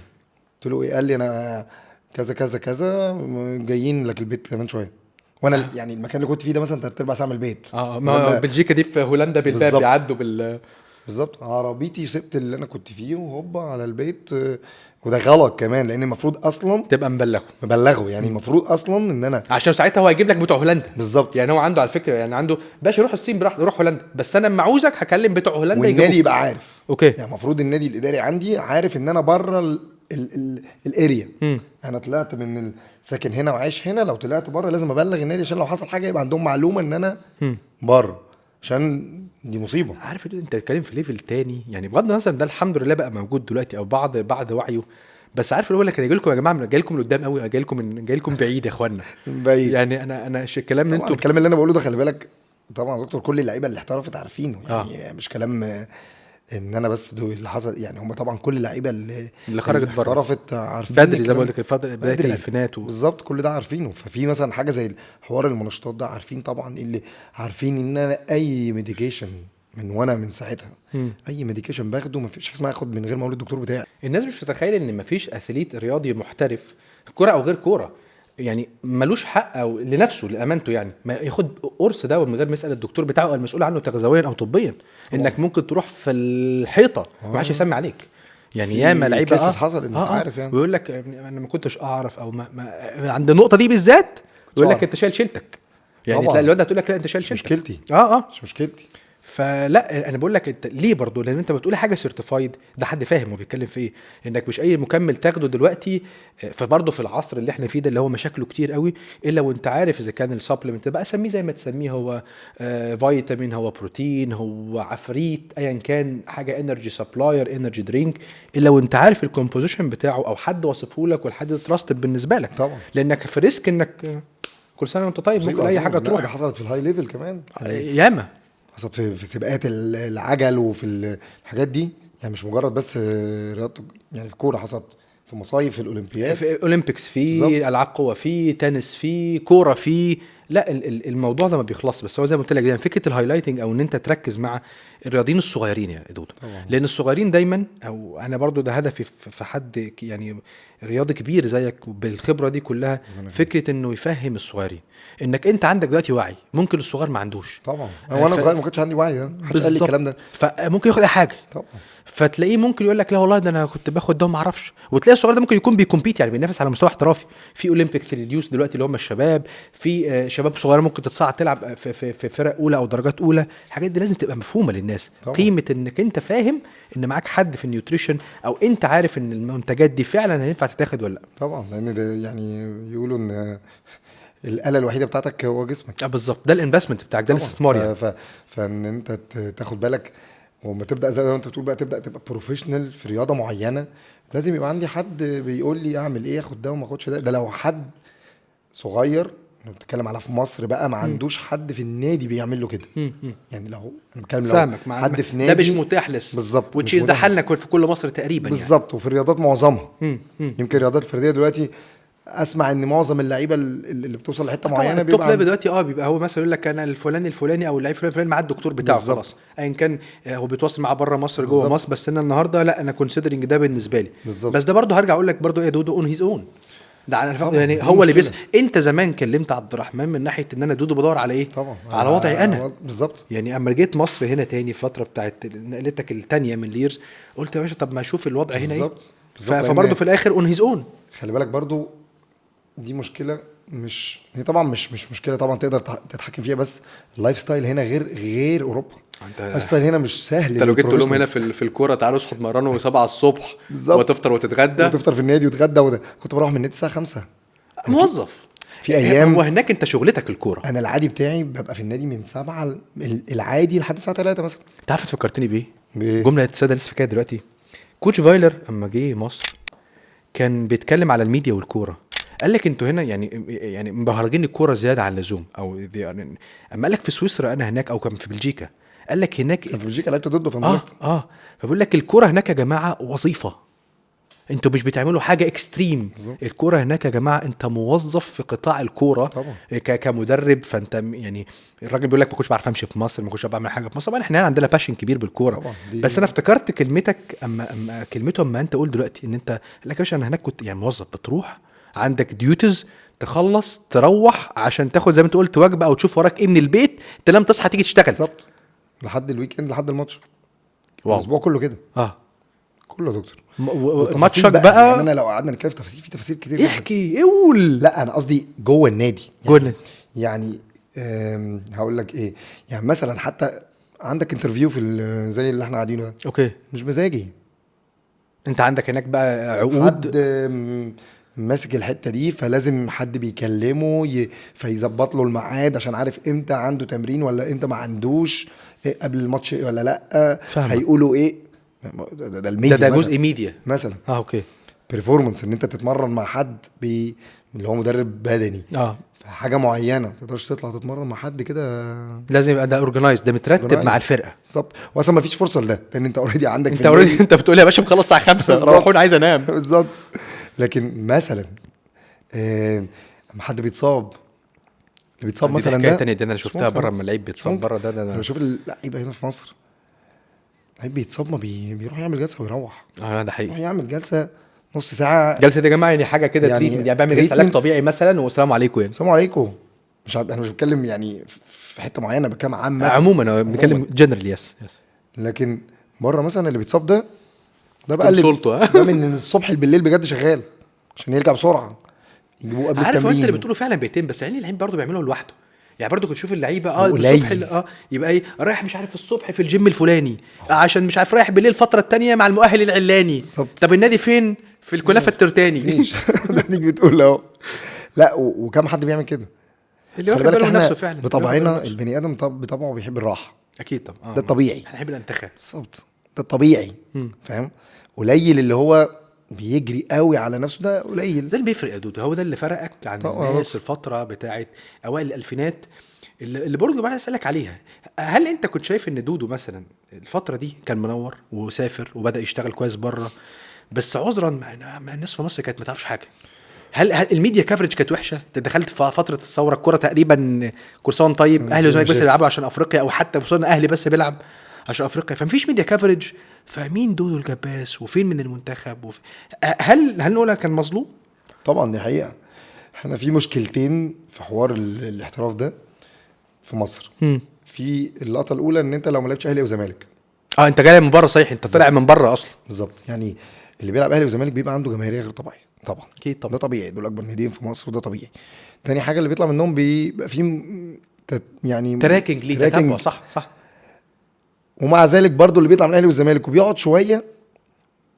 قلت له ايه؟ قال لي انا كذا كذا كذا، جايين لك البيت كمان شوية. وانا يعني المكان اللي كنت فيه ده مثلا تلات ارباع ساعة من البيت. ما هولندا. بلجيكا دي في هولندا بالباب. بالظبط. بيعدوا بال بالظبط. عربيتي سبت اللي انا كنت فيه وهوبا على البيت. وده غلط كمان، لان المفروض اصلا تبقى مبلغه. مبلغه، يعني المفروض اصلا ان انا عشان ساعتها هو هيجيب لك بتوع هولندا. بالظبط. يعني هو عنده على فكرة، يعني عنده باشا روح الصين براحته، روح هولندا، بس انا اما عاوزك هكلم بتوع هولندا والنادي يجيبوك. يبقى عارف. okay. يعني المفروض النادي الاداري عندي عارف ان انا بره ال area. انا طلعت من ساكن هنا وعايش هنا، لو طلعت بره لازم ابلغ النادي عشان لو حصل حاجة يبقى عندهم معلومة ان انا بره، عشان دي مصيبة. عارف انت بتتكلم في level تاني، يعني بغض النظر ده الحمد لله بقى موجود دلوقتي او بعد وعيه، بس عارف اللي هو كان يجي لكم يا جماعة، جاي لكم من قدام قوي، جاي لكم من جاي لكم بعيد يا اخوانا. بعيد. يعني انا الكلام اللي طبعا انتوا الكلام اللي انا بقوله ده خلي بالك طبعا يا دكتور كل اللعيبة اللي احترفت عارفينه، يعني مش كلام ان انا بس دول اللي حصل، يعني هم طبعا كل اللعيبة اللي خرجت اللي بره. احترفت عارفين بدري زي ما الكلام. بقول لك الفترة بداية بدري. الالفينات بالظبط، كل ده عارفينه. ففي مثلا حاجة زي حوار المنشطات ده عارفين طبعا، اللي عارفين ان انا اي medication من وانا من ساعتها اي medication باخده ما فيش حاجة اسمها اخد من غير ما اقول للدكتور بتاعي. الناس مش متخيله ان مفيش athlete رياضي محترف كورة او غير كورة يعني ملوش حق او لنفسه لامانته، يعني ما ياخد قرص دواء من غير ما يسال الدكتور بتاعه او المسؤول عنه تغذويا او طبيا. انك ممكن تروح في الحيطة ما حدش يسمي عليك. يعني في ياما لعيبة cases حصل، انت عارف يعني. ويقول لك انا ما كنتش اعرف او ما عند النقطة دي بالذات يقول لك أعرف. انت شايل شيلتك. يعني طبعاً. تلاقي الواد هتقول لك لا انت شايل مش شيلتك. مشكلتي. مش مشكلتي. فلا انا بقول لك انت ليه برضه، لان انت بتقول حاجة certified، ده حد فاهم هو بيتكلم في ايه، انك مش اي مكمل تاخده دلوقتي. فبرضه في العصر اللي احنا فيه ده اللي هو مشاكله كتير قوي، الا وانت عارف اذا كان ال supplement بقى سميه زي ما تسميه، هو فيتامين، هو بروتين، هو عفريت، ايا كان حاجة energy supplier، energy drink، الا وانت عارف ال composition بتاعه او حد وصفه لك والحد ده trusted بالنسبة لك. طبعا. لانك في risk انك كل سنة وانت طيب ممكن اي حاجة لا، تروح. ده حصلت في ال high level كمان، ياما حصلت في سباقات العجل وفي الحاجات دي، يعني مش مجرد بس رياضة، يعني في كورة حصلت في مصايف في الاولمبياد، في Olympics، في بالظبط. العاب قوة، في تنس، في كورة، في لا الموضوع ده ما بيخلصش. بس هو زي ما قلت لك دايما فكرة ال highlighting او ان انت تركز مع الرياضيين الصغيرين يا دودو، لان الصغيرين دايما، او انا برضو ده هدفي في حد يعني رياضي كبير زيك بالخبرة دي كلها، فكرة انه يفهم الصغيرين انك انت عندك دلوقتي وعي ممكن الصغير ما عندوش. طبعا. هو انا صغير ما كنتش عندي وعي ده، محدش قال لي بالظبط. الكلام ده. فممكن ياخد اي حاجة. طبعا. فتلاقيه ممكن يقول لك لا والله ده انا كنت باخد ده وما اعرفش، وتلاقي الصغير ده ممكن يكون بي compete، يعني بينافس على مستوى احترافي في اولمبيك، في اليوس دلوقتي اللي هم الشباب، في شباب صغيرة ممكن تتصعد تلعب في فرق اولى او درجات اولى. الحاجات دي لازم تبقى مفهومه للناس طبعا. قيمة انك انت فاهم ان معاك حد في ال nutrition، او انت عارف ان المنتجات دي فعلا هينفع تتاخد ولا لا. طبعا، لان ده يعني يقولوا ان الاله الوحيدة بتاعتك هو جسمك. بالظبط، ده ال investment بتاعك، ده الاستثمار يعني. فان انت تاخد بالك، وما تبدا زي ما انت بتقول بقى، تبدا تبقى professional في رياضة معينة، لازم يبقى عندي حد بيقول لي اعمل ايه، اخد ده وما اخدش ده. ده لو حد صغير، انا بتكلم على في مصر بقى، ما عندوش حد في النادي بيعمل له كده. يعني لو انا بتكلم لو حد في نادي، ده مش متاح لسه. بالظبط، which is ده حالنا في كل مصر تقريبا بالظبط يعني. وفي الرياضات معظمها. يمكن الرياضات الفردية دلوقتي اسمع ان معظم اللعيبة اللي بتوصل لحته معينة بيبقى ال top level دلوقتي بيبقى هو مثلا يقول لك انا الفلاني الفلاني او اللعيب الفلاني مع الدكتور بتاعه خلاص، ايا كان هو بيتواصل معاه بره مصر جوه مصر، بس انا النهارده لا، انا considering ده بالنسبة لي. بالزبط. بس ده برضه هرجع اقول لك برضه ايه، دودو on his own ده على يعني هو اللي بيسأل. انت زمان كلمت عبد الرحمن من ناحية ان انا دودو بدور على ايه؟ طبعا على وضعي انا بالظبط. يعني اما جيت مصر هنا تاني فترة بتاعت نقلتك الثانية من ليرز، قلت يا باشا طب ما اشوف الوضع هنا ايه. فبرضه في الاخر on his own. خلي بالك برضه دي مشكلة، مش هي طبعا مش مشكلة طبعا تقدر تتحكم فيها، بس ال lifestyle هنا غير اوروبا. ال lifestyle هنا مش سهل. انت لو جيت تقول لهم هنا في الكورة تعالوا اصحوا اتمرنوا 7 الصبح وتفطر وتتغدى، وتفطر في النادي وتتغدى كنت بروح من النادي الساعة 5 موظف في ايام. وهناك انت شغلتك الكورة. انا العادي بتاعي ببقى في النادي من 7 العادي لحد الساعة 3 مثلا. انت عارف فكرتني بايه؟ جملة السادة لسه فاكرها دلوقتي. coach فايلر اما جه مصر كان بيتكلم على الميديا والكوره، قال لك انتوا هنا يعني مبهرجين الكورة زيادة عن اللزوم، او يعني اما قال لك في سويسرا انا هناك، او كان في بلجيكا، قال لك هناك في بلجيكا لعبت ضده في فبيقول لك الكورة هناك يا جماعة وظيفة، انتوا مش بتعملوا حاجة extreme. الكورة هناك يا جماعة انت موظف في قطاع الكورة كمدرب، فانت يعني الراجل بيقول لك ما كنتش بعرف امشي في مصر، ما كنتش بعمل حاجة في مصر. طبعا احنا عندنا passion كبير بالكورة، بس انا افتكرت كلمتك اما كلمته اما انت قول دلوقتي ان انت قال لك يا باشا انا هناك كنت يعني موظف، بتروح عندك duties تخلص تروح عشان تاخد زي ما انت قلت وجبة او تشوف وراك ايه من البيت، تنام تصحى تيجي تشتغل. بالظبط، لحد ال weekend، لحد الماتش. الاسبوع كله كده. كله يا دكتور. ماتشك بقى يعني انا لو قعدنا نتكلم في تفاصيل، في تفاصيل كتير. احكي قول. لا انا قصدي جوه النادي يعني. يعني هقول لك ايه، يعني مثلا حتى عندك interview في زي اللي احنا قاعدينه ده. okay. مش مزاجي. انت عندك هناك بقى عقود، حد ماسك الحتة دي، فلازم حد بيكلمه فيظبط له الميعاد عشان عارف امتى عنده تمرين ولا امتى ما عندوش، قبل الماتش ولا لا، هيقولوا ايه. ده الميديا، ده جزء ميديا مثلا. okay. performance، ان انت تتمرن مع حد اللي هو مدرب بدني حاجة معينة، ما تقدرش تطلع تتمرن مع حد كده، لازم يبقى ده organized، ده مترتب مع الفرقة. بالظبط. واصلا ما فيش فرصة لده، لان انت already عندك، انت already انت بتقول يا باشا مخلص الساعة 5 روحوني عايز انام. بالظبط. لكن مثلا اما حد بيتصاب، اللي بيتصاب مثلا، ده حكاية دي انا شفتها بره، اما اللعيب بيتصاب بره ده انا بشوف اللعيبة هنا في مصر، لعيب بيتصاب ما بيروح يعمل جلسه ويروح. ده حقيقي. يروح يعمل جلسه نص ساعة، جلسه يا جماعة يعني حاجة كده يعني treatment، يعني بيعمل جلسه علاج طبيعي مثلا والسلام عليكم. يعني السلام عليكم. مش انا مش بتكلم يعني في حتة معينة، بتكلم عامة عموما، انا بنتكلم general. yes. لكن بره مثلا اللي بيتصاب ده بقى اللي ده من الصبح بالليل بجد شغال عشان يرجع بسرعة، يجيبوه قبل التمرين. عارف انت اللي بتقوله فعلا بيتم، بس يعني اللعيب برضه بيعمله لوحده. يعني برضه كنت تشوف اللعيبة الصبح يبقى ايه، رايح مش عارف الصبح في الجيم الفلاني، عشان مش عارف رايح بالليل الفترة الثانية مع المؤهل العلاني. طب النادي فين؟ في الكنافه الترتاني. مفيش. ده ديك بتقول اهو. لا وكم حد بيعمل كده؟ اللي واخد باله نفسه فعلا. بطبعنا البني ادم بطبعه بيحب الراحة. اكيد طبعا، ده الطبيعي. احنا بنحب الانتخاب. بالظبط، ده الطبيعي. فاهم؟ قليل اللي هو بيجري قوي على نفسه، ده قليل. ده اللي بيفرق يا دودو، هو ده اللي فرقك عن الناس الفترة بتاعت اوائل الالفينات اللي برضه بقى اسالك عليها. هل انت كنت شايف ان دودو مثلا الفترة دي كان منور وسافر وبدا يشتغل كويس بره، بس عذرا مع الناس في مصر كانت ما تعرفش حاجة؟ هل ال media coverage كانت وحشة؟ انت دخلت في فترة الثورة، الكورة تقريبا كورسان طيب، اهلي وزمالك بس بيلعبوا عشان افريقيا، او حتى وصلنا اهلي بس بيلعب عشان افريقيا، فمفيش media coverage. فمين دودو الجباس وفين من المنتخب هل نقولها كان مظلوم؟ طبعا دي حقيقة. احنا في مشكلتين في حوار الاحتراف ده في مصر. في اللقطة الاولى ان انت لو ما لعبتش اهلي وزمالك انت جاي من بره صحيح، انت طالع من بره اصلا. بالظبط، يعني اللي بيلعب اهلي وزمالك بيبقى عنده جماهيرية غير طبيعية طبعا. اكيد طبعا، ده طبيعي، دول اكبر ناديين في مصر وده طبيعي. تاني حاجة اللي بيطلع منهم بيبقى فيه يعني tracking ليه، تتبع. صح صح. ومع ذلك برضو اللي بيطلع من الاهلي والزمالك وبيقعد شوية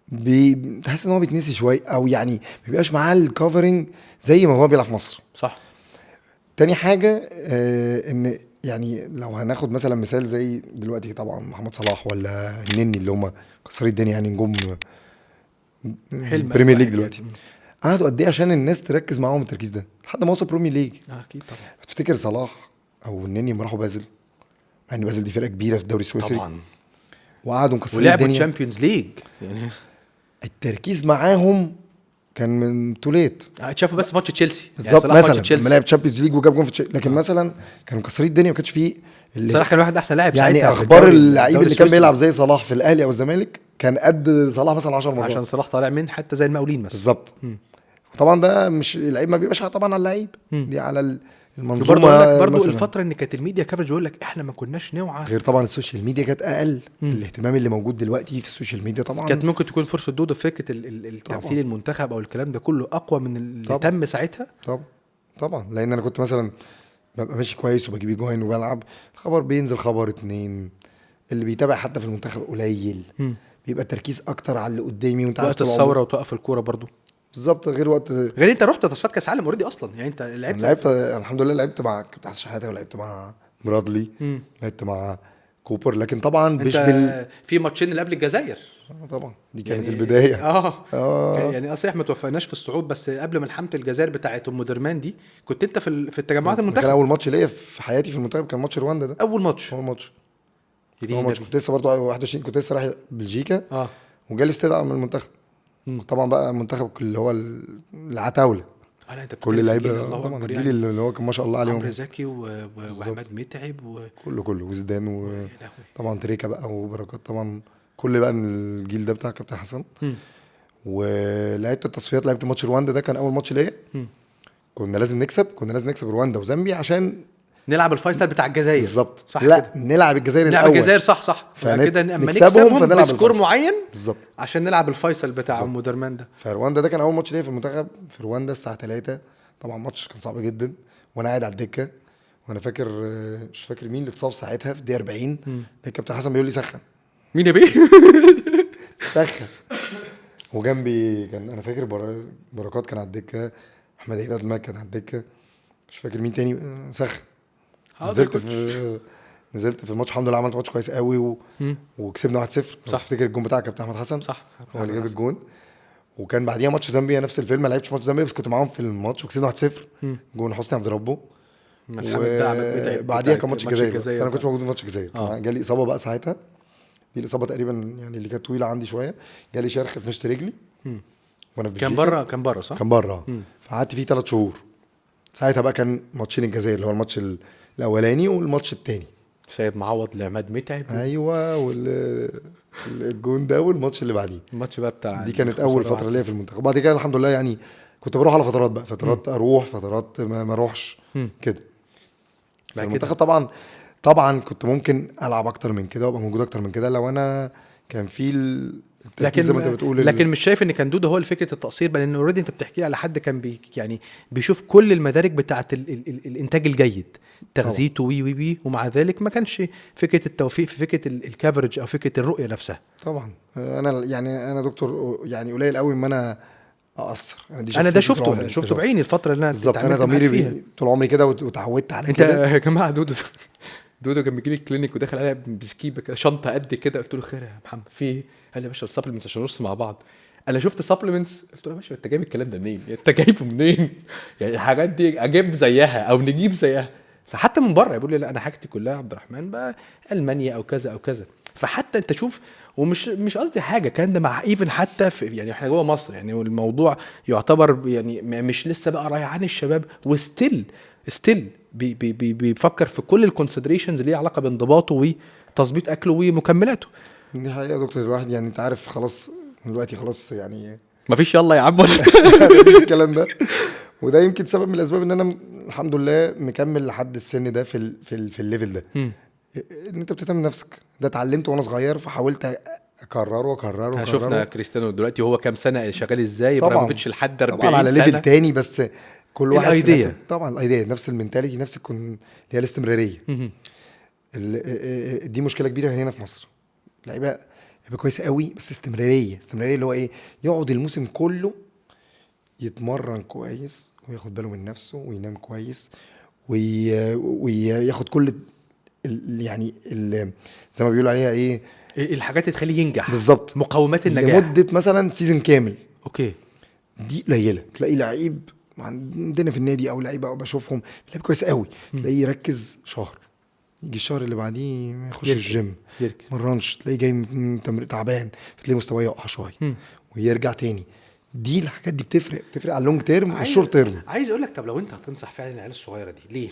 بتحس ان هو بيتنسي شوية، او يعني ما بيبقاش معاه ال covering زي ما هو بيلعب في مصر. صح. تاني حاجة ان يعني لو هناخد مثلا مثال زي دلوقتي طبعا محمد صلاح ولا النني اللي هم كسرين الدنيا، يعني نجوم حلم Premier League دلوقتي، قعدوا قد ايه عشان الناس تركز معاهم التركيز ده لحد ما وصلوا Premier League. اكيد طبعا. تفتكر صلاح او النني ما راحوا بازل، مع ان بازل دي فرقه كبيرة في الدوري السويسري طبعا، وقعدوا مكسرين ولعبوا الدنيا Champions League، يعني التركيز معاهم كان من too late. اتشافوا بس في ماتش تشيلسي بالظبط، يعني مثلا لما لعب Champions League وجاب جون في تشيلسي، لكن مثلا كانوا مكسرين الدنيا وما كانش فيه صلاح كان واحد احسن لاعب يعني اخبار اللعيب اللي كان بيلعب زي صلاح في الاهلي او الزمالك كان قد صلاح مثلا 10 مرات، عشان صلاح طالع من حتى زي المقاولين مثلا. بالظبط. وطبعا ده مش اللعيب ما بيبقاش طبعا على اللعيب، دي على المنظومة. برضه الفترة ان كانت ال media coverage يقول لك احنا ما كناش نوعى، غير طبعا ال social media كانت اقل. الاهتمام اللي موجود دلوقتي في ال social media طبعا كانت ممكن تكون فرصة دودو في فكرة التمثيل المنتخب او الكلام ده كله اقوى من اللي طبعًا. تم ساعتها طبعا طبعا، لان انا كنت مثلا ببقى ماشي كويس وبجيب جوان وبلعب، الخبر بينزل خبر اتنين، اللي بيتابع حتى في المنتخب قليل، بيبقى التركيز اكتر على اللي قدامي، وانت عارف وقت الثورة وتوقف الكورة برضو. بالظبط، غير وقت، غير انت رحت تصفيات كاس عالم already اصلا، يعني انت لعبت الحمد لله، لعبت مع كابتن حسن شحاته ولعبت مع برادلي، لعبت مع كوبر، لكن طبعا مش في ماتشين اللي قبل الجزائر طبعا دي كانت يعني البداية. يعني صحيح ما توفقناش في الصعود، بس قبل ملحمة الجزائر بتاعه ام درمان دي كنت انت في التجمعات المنتخب. كان اول ماتش ليا في حياتي في المنتخب كان ماتش رواندا ده، اول ماتش. اول ماتش كنت لسه برضه 21، كنت لسه رايح بلجيكا وجالي استدعاء من المنتخب. طبعا بقى المنتخب اللي هو العتاوله، كل اللعيبة طبعا الجيل يعني اللي هو كان ما شاء الله عليهم، عمرو زكي وعماد متعب وكله وزيدان وطبعا تريكا بقى وبركات، طبعا كل بقى الجيل ده بتاع كابتن حسن. ولعبت التصفيات، لعبت ماتش رواندا ده كان اول ماتش ليا. كنا لازم نكسب، كنا لازم نكسب رواندا وزامبيا عشان نلعب الفيصل بتاع الجزائر. بالظبط، صح. لا كده. نلعب الجزائر الاول، نلعب الجزائر صح صح، كده اما نكسبهم ب score معين بالظبط عشان نلعب الفيصل بتاع ام درمان ده. فرواندا ده كان اول ماتش ليا في المنتخب في رواندا الساعة 3، طبعا ماتش كان صعب جدا وانا قاعد على الدكة، وانا فاكر مش فاكر مين اللي اتصاب ساعتها في الدقيقة 40، الكابتن حسن بيقول لي سخن. مين يا بيه؟ سخن. وجنبي كان انا فاكر بركات كان على الدكة، احمد عيد عبد الملك كان على الدكة، مش فاكر مين تاني. سخن. نزلت في الماتش الحمد لله، عملت ماتش كويس قوي وكسبنا 1-0. صح. تفتكر الجون بتاع كابتن احمد حسن؟ صح، هو اللي جاب الجون. وكان بعديها ماتش زامبيا، نفس الفيلم، ما لعبتش ماتش زامبيا بس كنت معاهم في الماتش وكسبنا 1-0، جون حسني عبد ربه. بعديها كان ماتش الجزائر، بس انا ما كنتش موجود في ماتش الجزائر. جالي اصابه بقى ساعتها، دي الاصابة تقريبا يعني اللي كانت طويلة عندي شوية، جالي شرخ في مشط رجلي وانا في كان بره، كان بره صح؟ كان بره. فقعدت فيه 3 شهور. ساعتها بقى كان ماتشين الجزائر اللي هو الماتش الاولاني والماتش الثاني، سيد معوض لعماد متعب. ايوه، والجون ده والماتش اللي بعديه، الماتش بقى بتاع دي كانت اول فترة ليا في المنتخب. وبعد كده الحمد لله يعني كنت بروح على فترات بقى، فترات اروح، فترات ما اروحش كده. المنتخب طبعا طبعا كنت ممكن العب اكتر من كده وابقى موجود اكتر من كده لو انا كان في لكن زي ما انت بتقول. لكن مش شايف ان كان دودو هو فكرة التقصير، بل ان already انت بتحكي لي على حد كان يعني بيشوف كل المدارك بتاعه الانتاج الجيد، تغذيته وي وي وي، ومع ذلك ما كانش فكرة التوفيق في فكرة ال coverage او فكرة الرؤية نفسها. طبعا انا يعني انا دكتور يعني قليل قوي ما انا اقصر، انا ده شفته بعيني الفترة اللي انا بالظبط، انا ضميري طول عمري كده وتعودت على كده. انت يا جماعة دودو كان بيجي لي ال clinic وداخل عليا بسكيبه كده، شنطه قد كده، قلت له خير يا محمد في ايه؟ قال لي يا باشا ال supplements عشان نرص مع بعض. انا شفت supplements، قلت له يا باشا انت جايب الكلام ده منين؟ انت جايبه منين؟ يعني الحاجات دي اجيب زيها او نجيب زيها؟ فحتى من بره يقول لي لا انا حاجتي كلها يا عبد الرحمن بقى المانيا او كذا او كذا. فحتى انت شوف، ومش مش قصدي حاجة، كان ده مع even حتى في يعني احنا جوه مصر يعني، والموضوع يعتبر يعني مش لسه بقى رايح عن الشباب، و still still بي بي بي بيفكر في كل ال considerations اللي ليها علاقة بانضباطه وتظبيط اكله ومكملاته. دي حقيقة يا دكتور، الواحد يعني انت عارف خلاص دلوقتي خلاص يعني مفيش يلا يا عم ولا مفيش الكلام ده. وده يمكن سبب من الاسباب ان انا الحمد لله مكمل لحد السن ده في ال في, ال في ال level ده. ان انت بتهتم بنفسك. ده اتعلمته وانا صغير، فحاولت اكرره واكرره واكرره. شفنا كريستيانو دلوقتي هو كام سنة شغال ازاي، ابراهيموفيتش لحد 40 طبعا على سنة level تاني، بس كل واحد ال idea. طبعا ال idea نفس ال mentality، نفس اللي هي الاستمرارية. دي مشكلة كبيرة هنا في مصر. لعيبة يبقى كويسة قوي بس استمرارية، استمرارية اللي هو ايه، يقعد الموسم كله يتمرن كويس وياخد باله من نفسه وينام كويس وياخد كل يعني زي ما بيقولوا عليها ايه، الحاجات اللي تخليه ينجح بالظبط، مقومات النجاح لمدة مثلا season كامل. okay، دي قليله. تلاقي لعيب عندنا في النادي او لعيبة او بشوفهم لعيب كويس قوي، تلاقيه يركز شهر، يجي الشهر اللي بعديه ما يخش الجيم، مرنش، تلاقيه جاي من تمرين تعبان، فتلاقيه مستواه يقع شوية ويرجع تاني. دي الحاجات دي بتفرق على ال long term وال short term. عايز اقول لك، طب لو انت هتنصح فعلا العيال الصغيرة دي ليه؟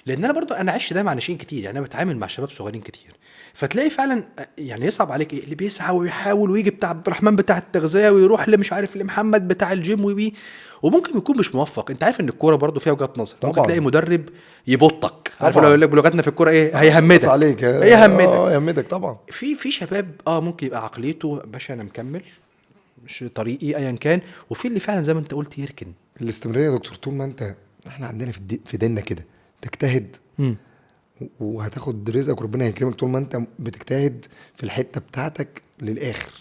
لان انا برضو انا عشت ده مع ناشئين كتير، يعني انا بتعامل مع شباب صغيرين كتير، فتلاقي فعلا يعني يصعب عليك ايه اللي بيسعى ويحاول ويجي بتاع عبد الرحمن بتاع التغذية ويروح لمش عارف لمحمد بتاع الجيم وبي، وممكن يكون مش موفق. انت عارف ان الكورة برضو فيها وجهات نظر، ممكن تلاقي مدرب يبطك، عارف لو يقول لك بلغتنا في الكورة ايه، هيهمدك عليك، هيهمدك، هيهمدك طبعا. في شباب ممكن يبقى عقليته باشا انا مكمل مش طريقي ايا كان، وفي اللي فعلا زي ما انت قلت يركن. الاستمرارية يا دكتور، طول ما انت، احنا عندنا في ديننا كده، تجتهد وهتاخد رزقك وربنا هيكرمك طول ما انت بتجتهد في الحتة بتاعتك للاخر.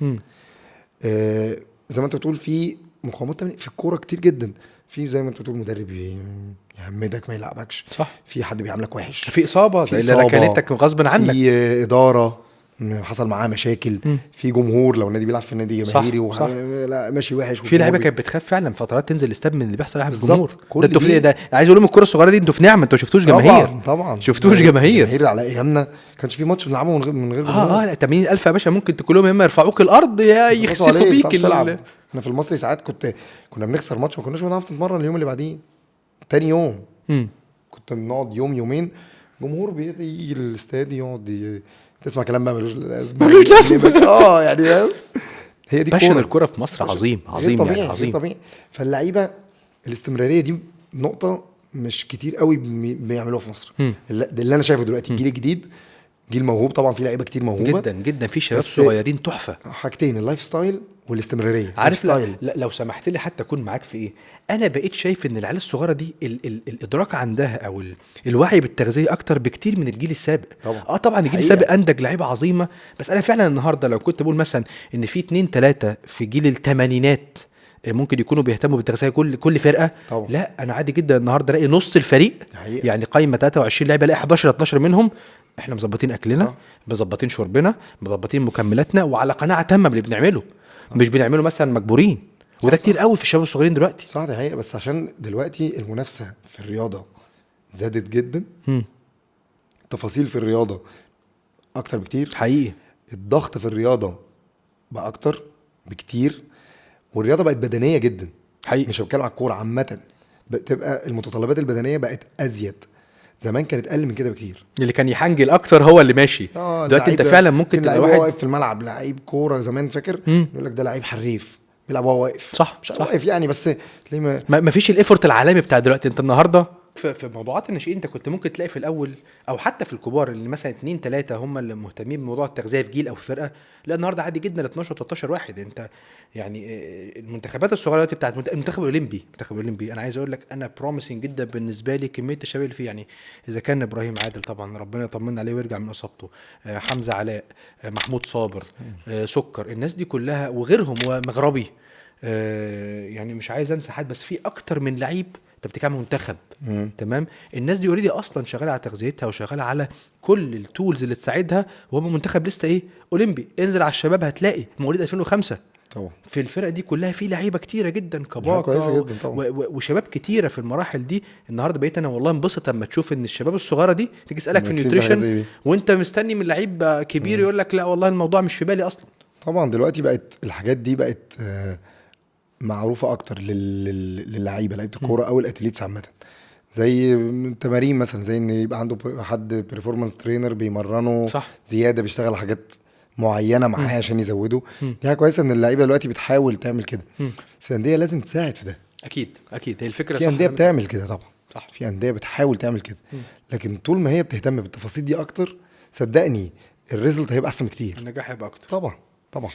زي ما انت بتقول في مقاومات في الكورة كتير جدا، في زي ما انت بتقول مدرب يهمدك ما يلعبكش، صح، في حد بيعاملك وحش، في اصابه زي اللي ركنتك غصب عنك، في ادارة حصل معاه مشاكل، في جمهور لو النادي بيلعب في النادي جماهيري لا ماشي وحش، في لعيبة كانت بتخاف فعلا فترات تنزل الاستاد من اللي بيحصل على الجمهور ده. انتوا في ده عايز اقول لهم الكورة الصغيرة دي انتوا في نعمه، انتوا شفتوش جماهير، طبعا شفتوش جماهير. جماهير على ايامنا كانش في ماتش بنلعبه من غير جمهور. لا 80,000 يا باشا ممكن كلهم يا اما يرفعوك الارض يا يخسفوا بيك. احنا في المصري ساعات كنا بنخسر ماتش ما كناش بنعرف نتمرن اليوم اللي بعديه، تاني يوم كنت بنقعد يوم يومين جمهور بيجي الاستاد يقعد تسمع كلام بقى ملوش لازمه، ملوش لازمه. يعني هي دي passion الكورة في مصر عظيم عظيم، طبيعي يعني عظيم طبيعي. فاللعيبه الاستمرارية دي نقطة مش كتير قوي بيعملوها في مصر. ده اللي انا شايفه دلوقتي. الجيل الجديد جيل موهوب طبعا، في لعيبة كتير موهوبه جدا جدا، في شباب صغيرين تحفة. حاجتين، ال lifestyle والاستمرارية. عارف لا لو سمحت لي حتى اكون معاك في ايه، انا بقيت شايف ان العيال الصغيرة دي ال ال الادراك عندها او الوعي بالتغذية اكتر بكتير من الجيل السابق. طبعا طبعا الجيل السابق انتج لعيبة عظيمة، بس انا فعلا النهارده لو كنت بقول مثلا ان في 2 3 في جيل الثمانينات ممكن يكونوا بيهتموا بالتغذية كل فرقه طبعا. لا انا عادي جدا النهارده الاقي نص الفريق حقيقة. يعني قايمة 23 لعيبة الاقي 11 12 منهم احنا مظبطين اكلنا، مظبطين شربنا، مظبطين مكملاتنا، وعلى قناعة تامة باللي بنعمله، صح. مش بنعمله مثلا مجبورين، وده كتير قوي في الشباب الصغيرين دلوقتي. صح، دي حقيقة. بس عشان دلوقتي المنافسة في الرياضة زادت جدا، التفاصيل في الرياضة اكتر بكتير، حقيقي الضغط في الرياضة بقى اكتر بكتير، والرياضة بقت بدنية جدا حقيقي. مش بتكلم على الكورة عامة، بتبقى المتطلبات البدنية بقت ازيد. زمان كانت اقل من كده بكتير، اللي كان يحنجل اكتر هو اللي ماشي. دلوقتي انت فعلا ممكن تبقى واحد واقف في الملعب لعيب كورة زمان، فاكر يقول لك ده لعيب حريف بيلعب وهو واقف، صح، مش صح. واقف يعني، بس ليه ما فيش ال effort العالمي بتاع دلوقتي. انت النهارده في موضوعات الناشئين انت كنت ممكن تلاقي في الاول او حتى في الكبار اللي مثلا 2 3 هم اللي مهتمين بموضوع التغذية في جيل او في فرقه، لا النهارده عادي جدا 12 13 واحد. انت يعني المنتخبات الصغيرة دلوقتي بتاعت المنتخب الاولمبي، المنتخب الاولمبي انا عايز اقول لك انا promising جدا بالنسبة لي كمية الشباب اللي فيه. يعني اذا كان ابراهيم عادل طبعا ربنا يطمنا عليه ويرجع من اصابته، حمزة علاء، محمود صابر، سكر، الناس دي كلها وغيرهم، ومغربي، يعني مش عايز انسى حد، بس في اكتر من لعيب انت بتتكلم منتخب. تمام، الناس دي already اصلا شغالة على تغذيتها وشغالة على كل ال tools اللي تساعدها، وهم منتخب لسه ايه اولمبي. انزل على الشباب هتلاقي مواليد 2005 طبعا في الفرقة دي كلها في لعيبة كتيرة جدا، كباكا كويسة جدا طبعا، وشباب كتيرة في المراحل دي. النهارده بقيت انا والله انبسط اما تشوف ان الشباب الصغيرة دي تيجي تسالك في ال nutrition وانت مستني من لعيب كبير يقول لك لا والله الموضوع مش في بالي اصلا. طبعا دلوقتي بقت الحاجات دي بقت معروفة اكتر للعيبة، لعيبة الكورة او ال athletes عامة، زي تمارين مثلا، زي ان يبقى عنده حد performance trainer بيمرنه، صح. زيادة بيشتغل حاجات معينة معاه عشان يزوده. دي حاجة كويسة ان اللعيبة دلوقتي بتحاول تعمل كده. بس الاندية لازم تساعد في ده. اكيد اكيد، هي الفكرة. في اندية بتعمل كده طبعا، صح، في اندية بتحاول تعمل كده، لكن طول ما هي بتهتم بالتفاصيل دي اكتر، صدقني ال result هيبقى احسن بكتير. النجاح هيبقى اكتر. طبعا طبعا.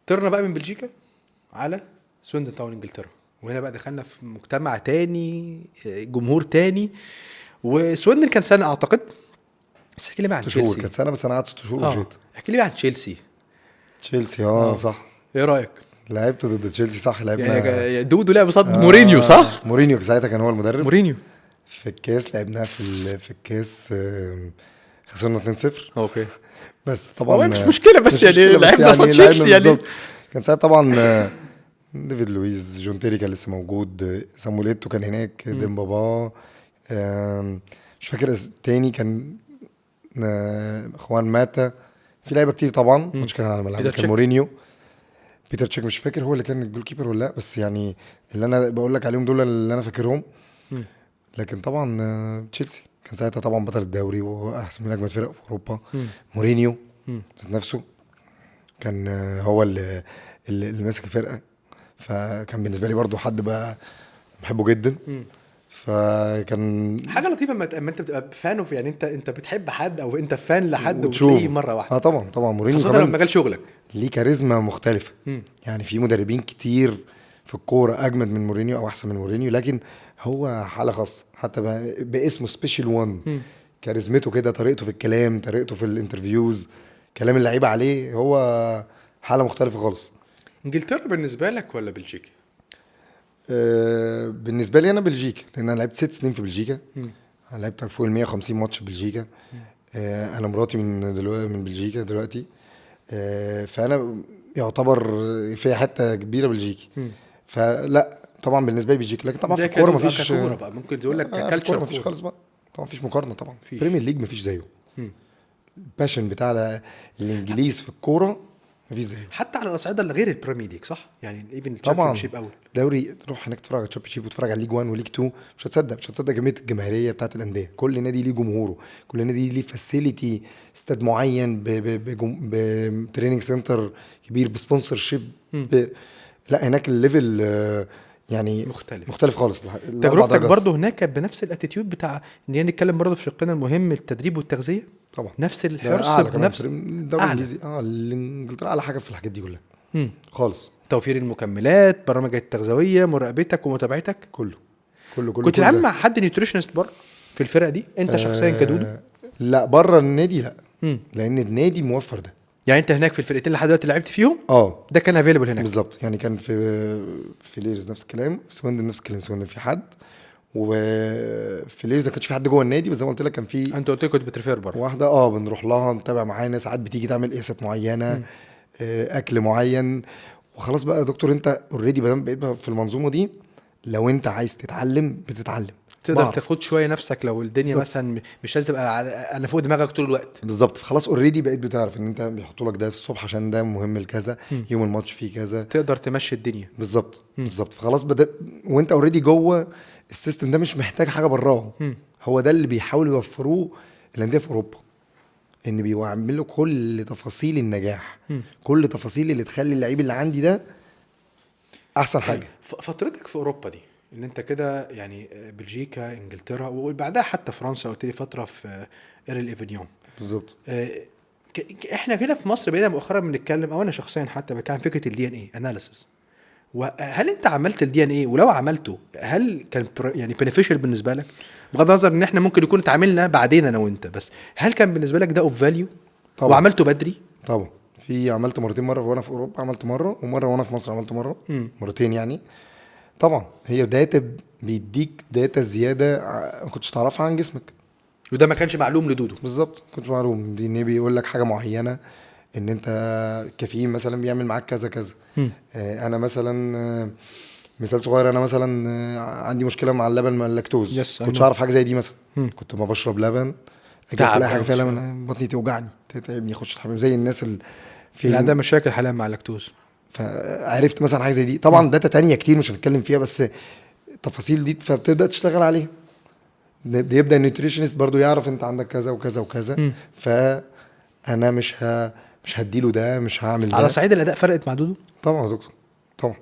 طرنا بقى من بلجيكا على سويندن تاون انجلترا، وهنا بقى دخلنا في مجتمع تاني، جمهور تاني. وسويندن كان سنة اعتقد، بس احكي لي بقى عن 6 شهور تشيلسي. كانت سنه، بس انا قعدت 6 شهور ومشيت. احكي لي بقى عن تشيلسي. تشيلسي صح. ايه رايك؟ لعبت ضد تشيلسي صح، لعبنا يعني دودو لعب قصاد مورينيو صح؟ مورينيو ساعتها كان هو المدرب. مورينيو في الكاس لعبناه في الكاس، خسرنا 2-0. okay بس طبعا مش مشكلة، بس يعني لعبنا قصاد تشيلسي يعني. كان ساعتها طبعا ديفيد لويز، جون تيري كان لسه موجود، سامويل ايتو كان هناك، ديمبا با، مش فاكر تاني كان خوان ماتا، في لعيبة كتير طبعا. ماتش كان على الملعب كان مورينيو، بيتر تشيك مش فاكر هو اللي كان ال goalkeeper ولا لا، بس يعني اللي انا بقول لك عليهم دول اللي انا فاكرهم. لكن طبعا تشيلسي كان ساعتها طبعا بطل الدوري واحسن من اجمد فرق في اوروبا. مورينيو ذات نفسه كان هو اللي ماسك الفرقة، فكان بالنسبة لي برضو حد بقى بحبه جدا. فكان حاجة لطيفة لما انت بتبقى fan of، يعني انت بتحب حد او انت fan لحد وتلاقيه مرة واحدة. طبعا طبعا مورينيو خاصة لما مجال شغلك ليه كاريزما مختلفة. يعني في مدربين كتير في الكورة اجمد من مورينيو او احسن من مورينيو، لكن هو حاله خاصة حتى باسمه special one. كاريزمته كده، طريقته في الكلام، طريقته في ال interviews، كلام اللعيبة عليه، هو حاله مختلفة خالص. انجلترا بالنسبة لك ولا بلجيكا؟ بالنسبة لي انا بلجيكا، لان انا لعبت 6 سنين في بلجيكا. لعبت فوق ال 150 ماتش في بلجيكا. انا مراتي من بلجيكا دلوقتي، فانا يعتبر في حتة كبيرة بلجيكي. فلا طبعا بالنسبة لي بلجيكا، لكن طبعا في الكورة مفيش كورة بقى، ممكن تقول لك ك culture مفيش خالص بقى، طبعا مفيش مقارنة. طبعا Premier League مفيش زيه. ال passion بتاع الانجليز في الكورة مفيش زيه، حتى على الاصعدة اللي غير ال Premier League صح؟ يعني even ال Championship اول دوري، تروح هناك تتفرج على ال Championship وتتفرج على League 1 و League 2، مش هتصدق، مش هتصدق كمية الجماهيرية بتاعت الاندية. كل نادي ليه جمهوره، كل نادي ليه facility، استاد معين، ب training center كبير، ب sponsorship. لا هناك ال level يعني مختلف خالص. تجربتك برضو هناك بنفس ال attitude بتاع ان نتكلم برضو في شقنا المهم التدريب والتغذيه، طبعا نفس الحرص بنفس الدوري الانجليزي. الانجلترا اعلى حاجة في الحاجات دي كلها خالص. توفير المكملات، برامج التغذويه، مراقبتك ومتابعتك، كله كله كله. كنت عامل مع حد nutritionist بره في الفرقة دي انت شخصيا كدودو؟ لا بره النادي لا، لان النادي موفر ده. يعني انت هناك في الفرقتين لحد دلوقتي لعبت فيهم ده كان available هناك بالظبط. يعني كان في ليرز نفس الكلام، سويندن نفس الكلام، سويندن في حد، وفي ليرز ما كانش في حد جوه النادي، بس زي ما قلت لك كان في، انت قلت لي كنت بت refer بره واحدة بنروح لها نتابع معانا، ساعات بتيجي تعمل قياسات معينة، اكل معين وخلاص بقى. يا دكتور انت already ما دام بقيت في المنظومة دي، لو انت عايز تتعلم بتتعلم، تقدر تاخد شوية نفسك لو الدنيا بالزبط. مثلا مش لازم تبقى انا فوق دماغك طول الوقت بالظبط. خلاص already بقيت بتعرف ان انت بيحطوا لك ده الصبح عشان ده مهم لكذا، يوم الماتش فيه كذا، تقدر تمشي الدنيا بالظبط بالظبط. فخلاص بدأ وانت already جوه ال system ده، مش محتاج حاجة براه. هو ده اللي بيحاولوا يوفروه الاندية في اوروبا، ان بيعملوا كل تفاصيل النجاح، كل تفاصيل اللي تخلي اللعيب اللي عندي ده احسن حاجة. فترتك في اوروبا دي ان انت كده يعني بلجيكا، انجلترا، وبعدها حتى فرنسا، قلت لي فترة في ايرل ايفينيون بالظبط. احنا هنا في مصر بقينا مؤخرا بنتكلم، او انا شخصيا حتى بتكلم فكرة ال DNA analysis. وهل انت عملت ال DNA؟ ولو عملته هل كان يعني beneficial بالنسبة لك؟ بغض النظر ان احنا ممكن يكون اتعاملنا بعدين انا وانت، بس هل كان بالنسبة لك ده of value؟ وعملته بدري؟ طبعا. في عملت مرتين، مرة وانا في اوروبا عملت مرة، ومرة وانا في مصر عملت مرة، مرتين يعني. طبعا هي data بيديك data زيادة ما كنتش تعرفها عن جسمك، وده ما كانش معلوم لدودو بالظبط. كنت معلوم دي ان بيقول لك حاجة معينة، ان انت كافيين مثلا بيعمل معاك كذا كذا. انا مثلا مثال صغير، انا مثلا عندي مشكلة مع اللبن، مع اللاكتوز، كنتش اعرف حاجة زي دي مثلا. كنت ما بشرب لبن، اجيب كل حاجة فيها لبن بطني توجعني تتعبني، اخش الحمام زي الناس اللي في عندها مشاكل حاليا مع اللاكتوز. فعرفت مثلا حاجة زي دي. طبعا data تانية كتير مش هنتكلم فيها، بس التفاصيل دي فبتبدا تشتغل عليها. بيبدا ال nutritionist برضو يعرف انت عندك كذا وكذا وكذا، فانا مش هديله ده، مش هعمل ده. على صعيد الاداء فرقت مع دودو؟ طبعا يا دكتور طبعا.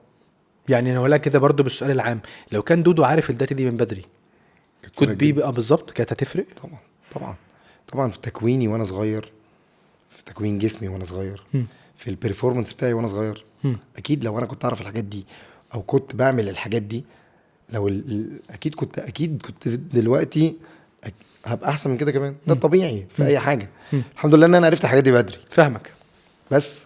يعني انا هقول لك كده برضو بالسؤال العام، لو كان دودو عارف ال data دي من بدري could be بقى بالظبط كانت هتفرق؟ طبعا طبعا. طبعا في تكويني وانا صغير، في تكوين جسمي وانا صغير، في ال performance بتاعي وانا صغير. اكيد لو انا كنت اعرف الحاجات دي او كنت بعمل الحاجات دي، لو اكيد كنت دلوقتي هبقى احسن من كده كمان. ده الطبيعي في اي حاجة. الحمد لله ان انا عرفت الحاجات دي بدري. فاهمك. بس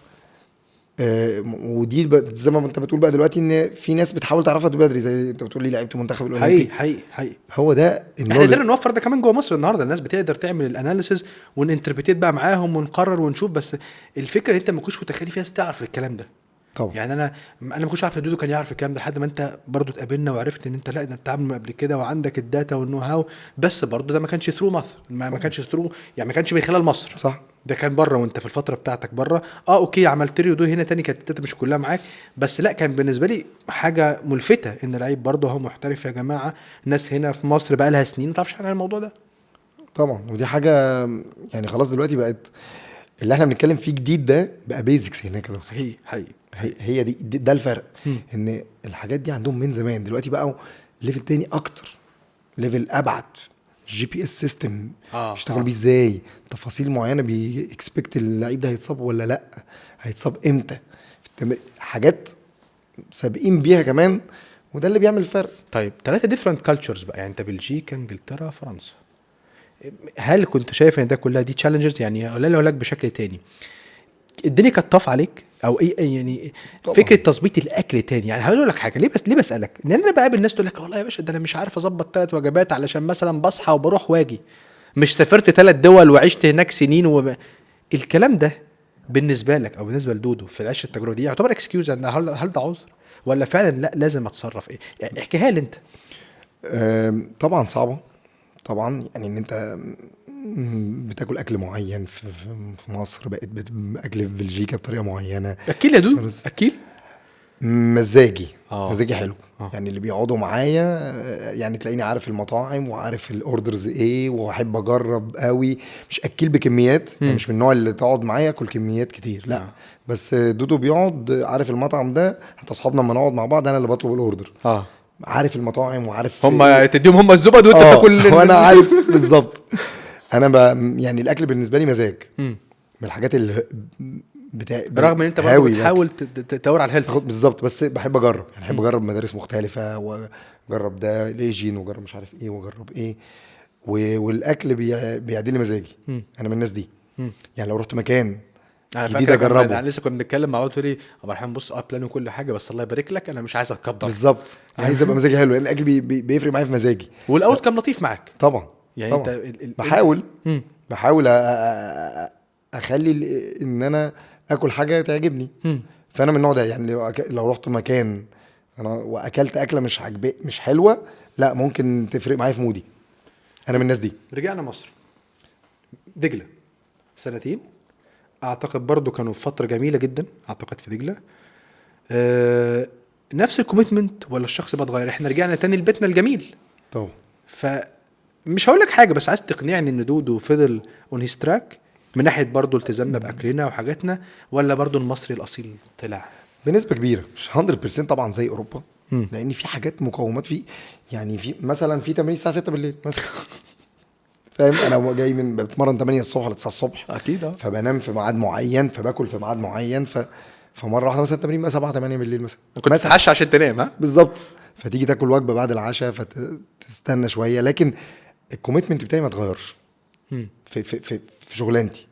ودي زي ما انت بتقول بقى دلوقتي ان في ناس بتحاول تعرفها بدري، زي انت بتقول لي لعيبة المنتخب الاولمبي. حقيقي حقيقي. هو ده احنا قدرنا نوفر ده كمان جوه مصر النهارده. الناس بتقدر تعمل ال analysis ون interpret بقى معاهم ونقرر ونشوف. بس الفكرة ان انت ما كنتش متخيل في ناس تعرف الكلام ده. طبعا. يعني انا ما كنتش عارف دودو كان يعرف الكلام ده لحد ما انت برضو اتقابلنا وعرفت ان انت لا ده انت عامل قبل كده وعندك ال data وال know how. بس برضو ده ما كانش through مصر، ما كانش through، يعني ما كانش من خلال مصر. صح. ده كان بره وانت في الفترة بتاعتك بره. okay عملت redo هنا تاني، كانت ال data مش كلها معاك، بس لا كان بالنسبة لي حاجة ملفته ان لعيب برضه هو محترف يا جماعة. ناس هنا في مصر بقى لها سنين ما تعرفش حاجة عن الموضوع ده. طبعا. ودي حاجة يعني خلاص دلوقتي بقت اللي احنا بنتكلم فيه جديد ده بقى basics هناك. حقيقي. هي دي ده الفرق. ان الحاجات دي عندهم من زمان، دلوقتي بقوا level تاني اكتر، level ابعد. GPS system بيشتغلوا بيه ازاي، تفاصيل معينة بي expect اللعيب ده هيتصاب ولا لا، هيتصاب امتى، حاجات سابقين بيها كمان، وده اللي بيعمل الفرق. طيب 3 different cultures بقى، يعني انت بلجيكا، انجلترا، فرنسا. هل كنت شايف ان ده كلها دي challenges؟ يعني اقول لك بشكل تاني، الدنيا كانت tough عليك او ايه يعني؟ طبعا. فكرة تظبيط الاكل تاني، يعني هقول لك حاجة. ليه بسالك؟ لان انا بقابل ناس تقول لك والله يا باشا ده انا مش عارف اظبط 3 وجبات علشان مثلا بصحى وبروح واجي، مش سافرت 3 دول وعشت هناك سنين الكلام ده بالنسبة لك او بالنسبة لدودو في العيش التجربة دي يعتبر excuse؟ هل ده عذر ولا فعلا لا لازم اتصرف؟ ايه يعني احكيها لي انت. طبعا صعبة طبعا، يعني ان انت بتاكل اكل معين في مصر، بقيت اكل في بلجيكا بطريقة معينة. اكيل يا دودو؟ اكيل مزاجي. مزاجي حلو. يعني اللي بيقعدوا معايا يعني تلاقيني عارف المطاعم وعارف ال orders ايه، واحب اجرب قوي. مش اكيل بكميات، يعني مش من النوع اللي تقعد معايا اكل كميات كتير، لا. بس دودو بيقعد عارف المطعم ده، حتى اصحابنا لما نقعد مع بعض انا اللي بطلب ال order. عارف المطاعم وعارف هم تديهم هم الزبد وانت تاكل، وانا عارف بالظبط. انا يعني الاكل بالنسبة لي مزاج، من الحاجات اللي برغم ان انت برضه بتحاول تدور على ال health بالظبط، بس بحب اجرب. يعني بحب اجرب مدارس مختلفة، واجرب ده ليجين، واجرب مش عارف ايه، واجرب ايه، والاكل بيعدل لي مزاجي. انا من الناس دي. يعني لو رحت مكان جديد اجربه. انا لسه كنا بنتكلم مع بعض، تقول لي عبد الرحمن بص plan وكل حاجة، بس الله يبارك لك انا مش عايز اتقدر. بالظبط، عايز ابقى مزاجي حلو، لان الاكل بيفرق معايا في مزاجي. وال outcome لطيف معاك طبعا. يعني طبعا. انت بحاول اخلي ان انا اكل حاجة تعجبني. فانا من النوع ده. يعني لو رحت مكان انا واكلت اكله مش عجباني، مش حلوة، لا ممكن تفرق معايا في mood ي. انا من الناس دي. رجعنا مصر دجله سنتين اعتقد برضو كانوا في فترة جميلة جدا اعتقد في دجله. نفس ال commitment ولا الشخص بقى اتغير؟ احنا رجعنا تاني لبيتنا الجميل طبعا. فمش هقول لك حاجة، بس عايز تقنعني ان دودو فضل on his track من ناحية برضو التزامنا باكلنا وحاجاتنا، ولا برضو المصري الاصيل طلع بنسبة كبيرة؟ مش 100% طبعا زي اوروبا، لان في حاجات مقومات، في يعني في مثلا في تمرين الساعة 6 بالليل مثلا فاهم؟ انا جاي من بتمرن 8 الصبح ولا 9 الصبح اكيد، فبنام في ميعاد معين، فباكل في ميعاد معين، فمره واحدة مثلا التمرين بقى 7 8 بالليل مثلا. كنت تتعشى عشان تنام؟ ها بالظبط. فتيجي تاكل وجبة بعد العشاء فتستنى شوية، لكن ال commitment بتاعي ما اتغيرش في في في, في شغلانتي.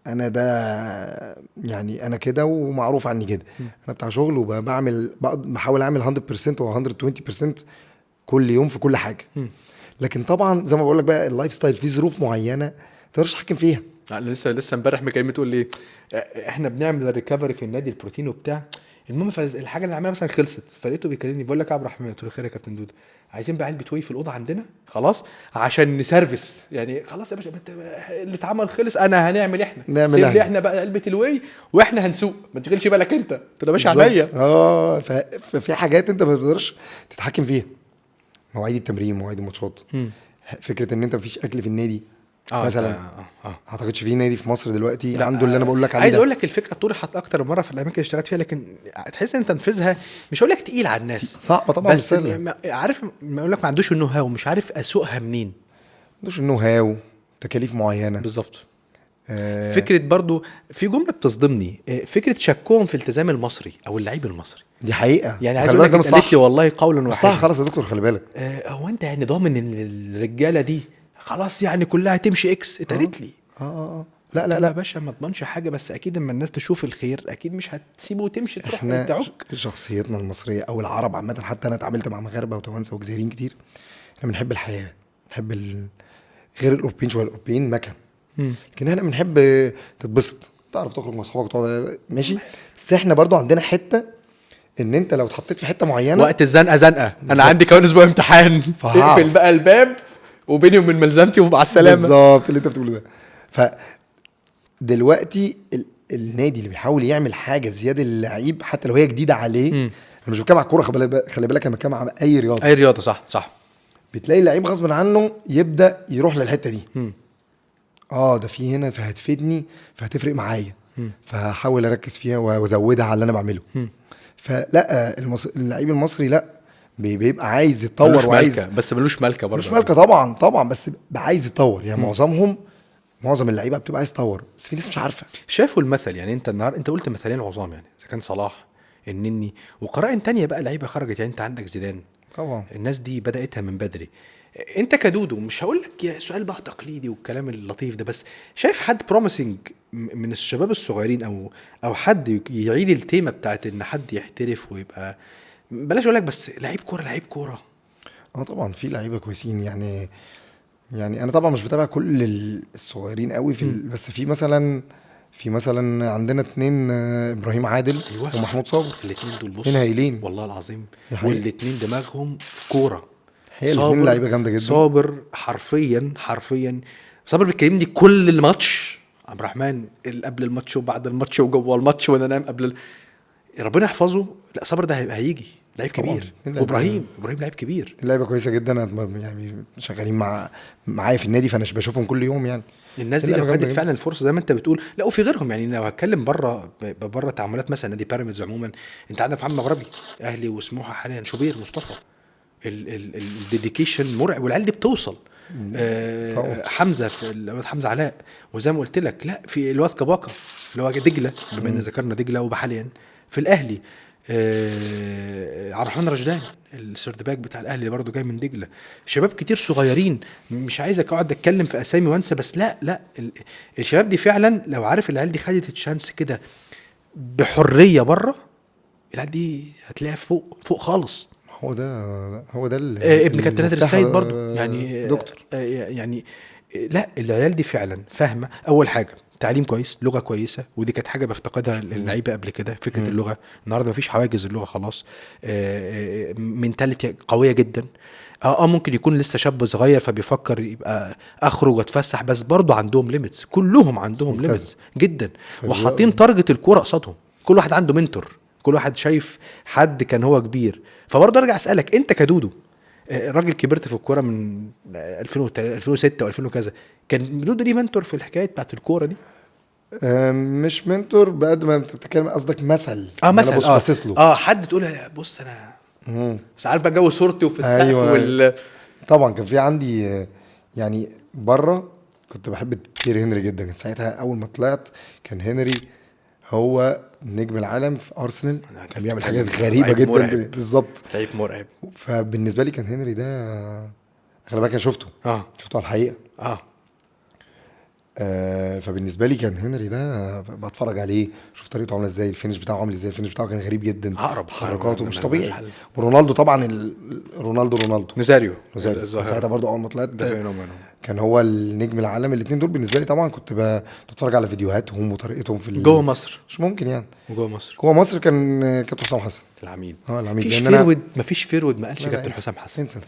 انا ده يعني انا كده ومعروف عني كده. انا بتاع شغل وبعمل، بحاول اعمل 100% و 120% كل يوم في كل حاجة. لكن طبعا زي ما بقول لك بقى ال lifestyle في ظروف معينة ما تقدرش تتحكم فيها. انا لسه امبارح مكلمني تقول لي احنا بنعمل ال recovery في النادي البروتين وبتاع، المهم فالحاجه اللي عملها مثلا خلصت، فلقيته بيكلمني بيقول لك يا عبد الرحمن، قلت له خير يا كابتن دودو، عايزين بقى علبة whey في الاوضة عندنا خلاص عشان ن service. يعني خلاص يا باشا اللي اتعمل خلص، انا هنعمل احنا سيب لي احنا بقى علبة ال whey واحنا هنسوق، ما تشغلش بالك انت. قلت له يا باشا عينيا. ففي حاجات انت ما تقدرش تتحكم فيها، مواعيد التمرين، مواعيد الماتشات، فكرة ان انت مفيش اكل في النادي مثلا. اعتقدش في نادي في مصر دلوقتي عنده اللي انا بقول لك عليه. عايز اقول لك الفكرة طرحت اكتر مرة في الاماكن اللي اشتغلت فيها، لكن تحس ان تنفيذها مش هقول لك تقيل على الناس، صعبة طبعا، بس عارف ما اقول لك ما عندوش ال know how، مش عارف اسوقها منين، ما عندوش ال know how. تكاليف معينة. بالظبط. فكرة برضو في جملة بتصدمني، فكرة شكهم في التزام المصري او اللعيب المصري. دي حقيقة يعني عايز اقول لك قالت لي والله قولا واحدا صح. خلاص يا دكتور خلي بالك، هو انت يعني ضامن ان الرجالة دي خلاص يعني كلها تمشي X؟ اتقالت لي لا لا لا يا باشا ما اضمنش حاجة، بس اكيد اما الناس تشوف الخير اكيد مش هتسيبه وتمشي تروح تعك. شخصيتنا المصرية او العرب عامة، حتى انا اتعاملت مع مغاربة وتوانسه وجزائريين كتير، احنا بنحب الحياة، بنحب غير الاوروبيين شوية. الاوروبيين مكن، لكن احنا بنحب تتبسط، تعرف تخرج مع اصحابك تقعد ماشي. بس احنا برضو عندنا حتة ان انت لو اتحطيت في حتة معينة وقت الزنقة زنقه. انا عندي كمان اسبوع امتحان، اقفل بقى الباب وبيني وبين ملزمتي ومع السلامة. بالظبط اللي انت بتقوله ده. ف دلوقتي النادي اللي بيحاول يعمل حاجة زيادة للعيب حتى لو هي جديدة عليه، انا مش بتكلم على الكورة، خلي بالك انا بتكلم على اي رياضة. اي رياضة، صح صح. بتلاقي اللعيب غصب عنه يبدا يروح للحتة دي. ده في هنا فهتفيدني، فهتفرق معايا، فهحاول اركز فيها وازودها على اللي انا بعمله. فلا اللعيب المصري لا بيبقى عايز يتطور وعايز، بس ملوش ملكه برضه. مش ملكه طبعا طبعا، بس عايز يتطور يعني. معظم اللعيبة بتبقى عايز تطور، بس في ناس مش عارفه. شافوا المثل يعني. انت النهارده انت قلت مثلين عظام يعني، اذا كان صلاح، النني، وقرائن تانية بقى لعيبة خرجت يعني. انت عندك زيدان طبعا، الناس دي بداتها من بدري. انت كدودو مش هقول لك سؤال بقى تقليدي والكلام اللطيف ده، بس شايف حد promising من الشباب الصغيرين او حد يعيد التيمه بتاعت ان حد يحترف ويبقى، بلاش اقول لك بس لعيب كورة، لعيب كورة؟ طبعا في لعيبة كويسين يعني. انا طبعا مش بتابع كل الصغيرين قوي في بس في مثلا عندنا 2، ابراهيم عادل. أيوة. ومحمود صابر. الاثنين دول بص هايلين والله العظيم، والاثنين دماغهم كورة. هي الاثنين لعيبة جامدة جدا. صابر حرفيا حرفيا، صابر بيكلمني كل الماتش، عبد الرحمن قبل الماتش وبعد الماتش وجوه الماتش وانا نايم قبل ربنا يحفظه. لا صابر ده هيجي لعيب كبير. وابراهيم، ابراهيم لعيب كبير، اللعيبة كويسة جدا يعني، شغالين معايا في النادي، فانا بشوفهم كل يوم يعني. الناس دي لو خدت فعلا الفرصة زي ما انت بتقول. لا وفي غيرهم يعني، لو هتكلم بره تعاملات مثلا نادي بيراميدز عموما، انت عندك محمد مغربي اهلي وسموحه حاليا، شوبير مصطفى، ال dedication مرعب، والعيال دي بتوصل. حمزة في الواد حمزة علاء، وزي ما قلت لك لا في الواد كباكا اللي هو دجله، بما ان ذكرنا دجله وبحاليا في الاهلي، عبد الرحمن رشدان ال third back بتاع الاهلي برضه جاي من دجله. شباب كتير صغيرين، مش عايزك اقعد اتكلم في اسامي وانسى، بس لا الشباب دي فعلا لو عارف العيال دي خدت chance كده بحرية بره، العيال دي هتلاقيها فوق فوق خالص. هو ده ابن كابتن نادر السيد برضه يعني، دكتور يعني. لا العيال دي فعلا فاهمه. اول حاجة تعليم كويس، لغة كويسة، ودي كانت حاجة بفتقدها اللعيبة قبل كده، فكرة اللغة. النهارده مفيش حواجز اللغة خلاص، mentality قوية جدا. ممكن يكون لسه شاب صغير فبيفكر يبقى اخرج واتفسح، بس برضه عندهم limits، كلهم عندهم limits جدا، وحاطين target الكورة قصادهم. كل واحد عنده mentor، كل واحد شايف حد كان هو كبير. فبرضه ارجع اسالك انت كدودو، راجل كبرت في الكورة من 2006 و2000 وكذا، كان دودو ليه mentor في الحكاية بتاعت الكورة دي؟ مش mentor بقد ما انت بتتكلم، قصدك مثل. مثل، باصص له، حد تقول بص انا بس عارف بقى جو صورتي وفي السقف. أيوة. طبعا كان في عندي يعني بره، كنت بحب تيري هنري جدا. كان ساعتها اول ما طلعت كان هنري هو نجم العالم في ارسنال، كان بيعمل حاجات غريبة جدا. بالظبط، لعيب مرعب. فبالنسبه لي كان هنري ده، خلي بالك انا شفته على الحقيقة. فبالنسبه لي كان هنري ده بتفرج عليه، شوف طريقته عامله ازاي، ال finish بتاعه عامل ازاي. ال finish بتاعه كان غريب جدا، عقرب، حركاته مش طبيعي. ورونالدو طبعا، رونالدو نزاريو ساعتها برضو اول ما طلعت كان هو النجم العالم. الاثنين دول بالنسبة لي طبعا كنت بتفرج على فيديوهاتهم وطريقتهم في جوه مصر، مش ممكن يعني. وجوه مصر، جوه مصر كان كابتن حسام حسن العميد. العميد. مفيش forward، مفيش forward ما قالش كابتن حسام حسن. انسى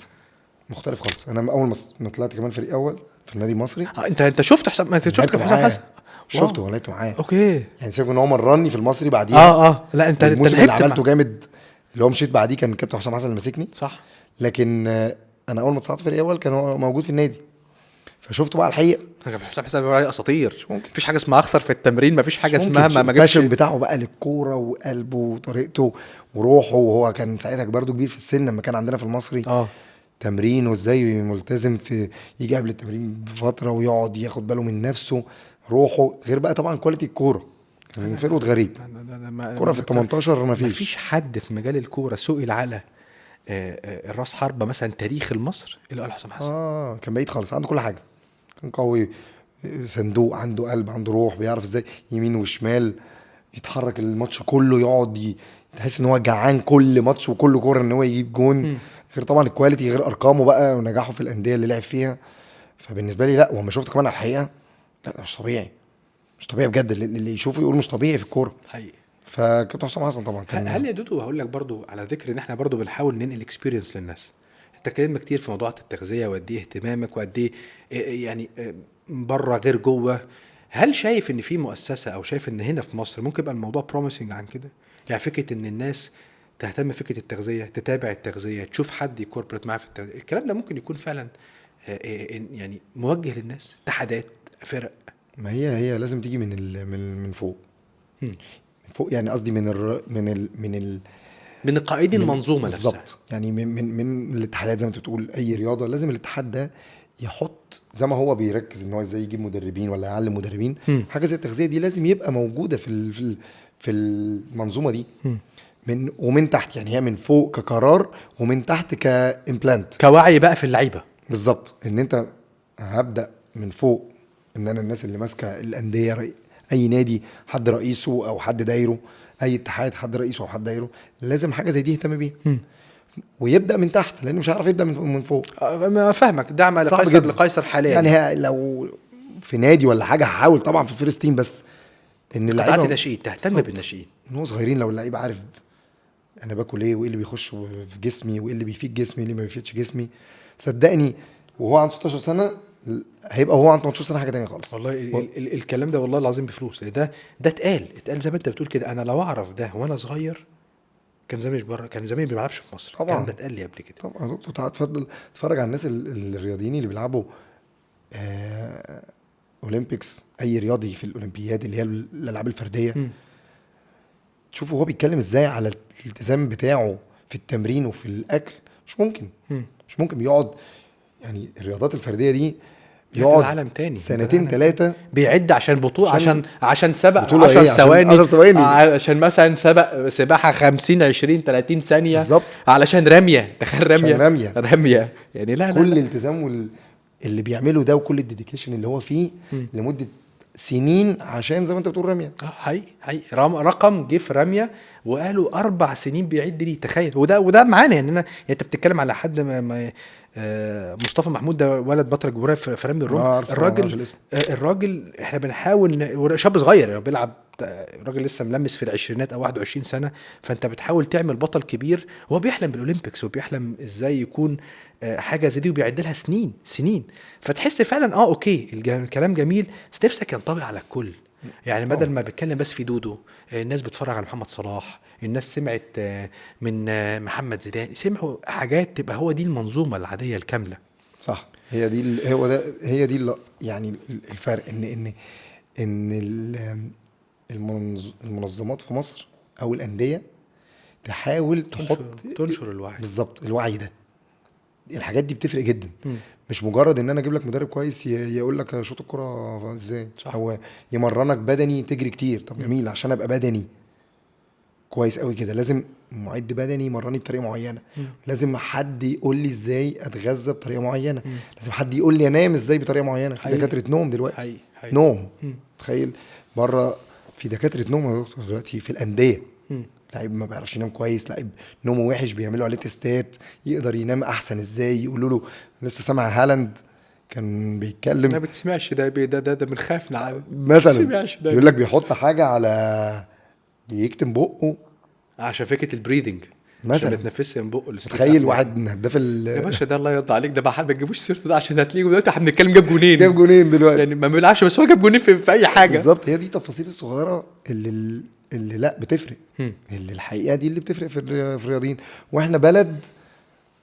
مختلف خالص. انا اول ما طلعت كمان فريق اول في النادي المصري. انت شفت حسام؟ ما انت شفت كابتن حسام حسن؟ شفته ولعبت معاه. okay. يعني سيبك ان هو مرني في المصري بعديها. لا انت الموسم اللي عملته جامد اللي هو مشيت بعديه كان كابتن حسام حسن اللي ماسكني. صح. لكن انا اول ما اتصعدت فريق اول كان هو موجود في النادي، فشفته بقى الحقيقة. كابتن حسام حسن بيقول عليه اساطير، مفيش حاجة اسمها اخسر في التمرين، مفيش حاجة اسمها ما جابش. ال passion بتاعه بقى للكورة وقلبه وطريقته وروحه، وهو كان ساعتها برضه كبير في السن لما كان عندنا في المصري. تمرين، وازاي ملتزم في يجي قبل التمرين بفترة ويقعد ياخد باله من نفسه، روحه، غير بقى طبعا quality الكورة. كان forward غريب، كورة في ال 18 مفيش حد في مجال الكورة سئل على الراس حربه مثلا تاريخ المصر اللي قال حسام حسن. كان بعيد خالص، عنده كل حاجة، كان قوي، صندوق، عنده قلب، عنده روح، بيعرف ازاي يمين وشمال يتحرك الماتش كله، يقعد تحس ان هو جعان كل ماتش وكل كورة ان هو يجيب جون. غير طبعا ال quality، غير ارقامه بقى ونجاحه في الاندية اللي لعب فيها. فبالنسبه لي لا، وما شفت كمان على الحقيقة، لا مش طبيعي، مش طبيعي بجد. اللي يشوفه يقول مش طبيعي في الكورة حقيقي. فكابتن حسام حسن طبعا كان. هل يا دودو، هقول لك برضو على ذكر ان احنا برضو بنحاول ننقل experience للناس، انت اتكلمنا كتير في موضوع التغذية وقد ايه اهتمامك وقد ايه يعني بره غير جوه. هل شايف ان في مؤسسة او شايف ان هنا في مصر ممكن يبقى الموضوع promising عن كده؟ يعني فكرة ان الناس تهتم فكرة التغذية، تتابع التغذية، تشوف حد ي cooperate معاه في التغذية، الكلام ده ممكن يكون فعلا يعني موجه للناس، اتحادات، فرق. ما هي لازم تيجي من من فوق. من فوق يعني قصدي من ال من ال من ال من قائد المنظومة نفسها بالظبط. يعني من من الاتحادات زي ما انت بتقول، اي رياضة لازم الاتحاد ده يحط زي ما هو بيركز ان هو ازاي يجيب مدربين ولا يعلم مدربين. حاجة زي التغذية دي لازم يبقى موجودة في في المنظومة دي من ومن تحت. يعني هي من فوق كقرار ومن تحت ك implant، كوعي بقى في اللعيبة بالظبط. ان انت هبدا من فوق، ان انا الناس اللي ماسكه الاندية، اي نادي حد رئيسه او حد دايرة، اي اتحاد حد رئيسه او حد دايرة، لازم حاجة زي دي يهتم بيها ويبدا من تحت، لانه مش هيعرف يبدا من فوق. ما فاهمك، دعم لقيصر، لقيصر حاليا يعني لو في نادي ولا حاجة هحاول طبعا في ال first team، بس ان اللعيبة الناشئين تهتم بالناشئين من هو صغيرين. لو اللعيبة عارف انا باكل ايه وايه اللي بيخش في جسمي وايه اللي بيفيد جسمي وايه اللي ما بيفيدش جسمي، صدقني وهو عنده 16 سنة هيبقى وهو عنده 18 سنة حاجة تانية خالص. والله الكلام ده والله العظيم بفلوس. ده اتقال زي ما انت بتقول كده. انا لو اعرف ده وانا صغير كان زماني مش بره، كان زماني ما بيلعبش في مصر. طبعا كان ده اتقال لي قبل كده. طبعا يا دكتور، تعال اتفضل اتفرج على الناس الرياضيين اللي بيلعبوا Olympics، اي رياضي في الاولمبياد اللي هي الالعاب الفردية، تشوفه هو بيتكلم ازاي على الالتزام بتاعه في التمرين وفي الاكل. مش ممكن، مش ممكن بيقعد يعني الرياضات الفردية دي يقعد عالم تاني سنتين ثلاثة بيعد عشان بطوله، عشان سبق 10 ثواني، عشان مثلا سبق سباحة 50 20 30 ثانية بالظبط، علشان رمية، تخيل رمية يعني. لا كل الالتزام اللي بيعمله ده وكل ال dedication اللي هو فيه لمدة سنين عشان زي ما انت بتقول رمية. حقيقي رقم جه في رمية وقالوا 4 سنين بيعد ليه، تخيل. وده معانا يعني. انا يعني انت بتتكلم على حد ما مصطفى محمود، ده ولد بطل الجمهورية في رمي الرمح. الراجل احنا بنحاول، شاب صغير يعني بيلعب، الراجل لسه ملمس في العشرينات او 21 سنة، فانت بتحاول تعمل بطل كبير. هو بيحلم بال Olympics وبيحلم ازاي يكون حاجة زي دي وبيعد لها سنين سنين. فتحس فعلا okay الكلام جميل، بس نفسك ينطبق على الكل. يعني بدل ما بتكلم بس في دودو، الناس بتتفرج على محمد صلاح، الناس سمعت من محمد زيدان، سمعوا حاجات، تبقى هو دي المنظومة العادية الكاملة. صح، هي دي، هو ده، هي دي يعني الفرق، ان ان ان المنظمات في مصر او الاندية تحاول تحط تنشر الوعي. بالظبط، الوعي ده، الحاجات دي بتفرق جدا. مش مجرد ان انا اجيب لك مدرب كويس يقول لك شوط الكرة ازاي، او يمرنك بدني تجري كتير. طب جميل، عشان ابقى بدني كويس قوي كده لازم معد بدني يمرني بطريقة معينة، لازم حد يقول لي ازاي اتغذى بطريقة معينة، لازم حد يقول لي انام ازاي بطريقة معينة. في دكاترة نوم دلوقتي. حي. نوم. تخيل بره في دكاترة نوم يا دكتور دلوقتي في الاندية. لعيب ما بيعرفش ينام كويس، لعيب نومه وحش، بيعملوا عليه تستات يقدر ينام احسن ازاي، يقولوا له. لسه سامع هالاند كان بيتكلم، ما بتسمعش ده ده ده, ده بنخاف نعم مثلا، بيقول لك بيحط حاجة على يكتم بقه عشان فكرة ال breathing مثلا، عشان بتنفسها من بقه. تخيل واحد من هداف يا باشا ده، الله يرضى عليك، ده ما تجيبوش سيرته ده عشان هتلاقيه دلوقتي احنا بنتكلم جاب جونين، جاب جونين دلوقتي يعني ما بيلعبش بس هو جاب جونين في اي حاجة. بالظبط، هي دي التفاصيل الصغيرة اللي لا بتفرق، اللي الحقيقة دي اللي بتفرق في الرياضيين. واحنا بلد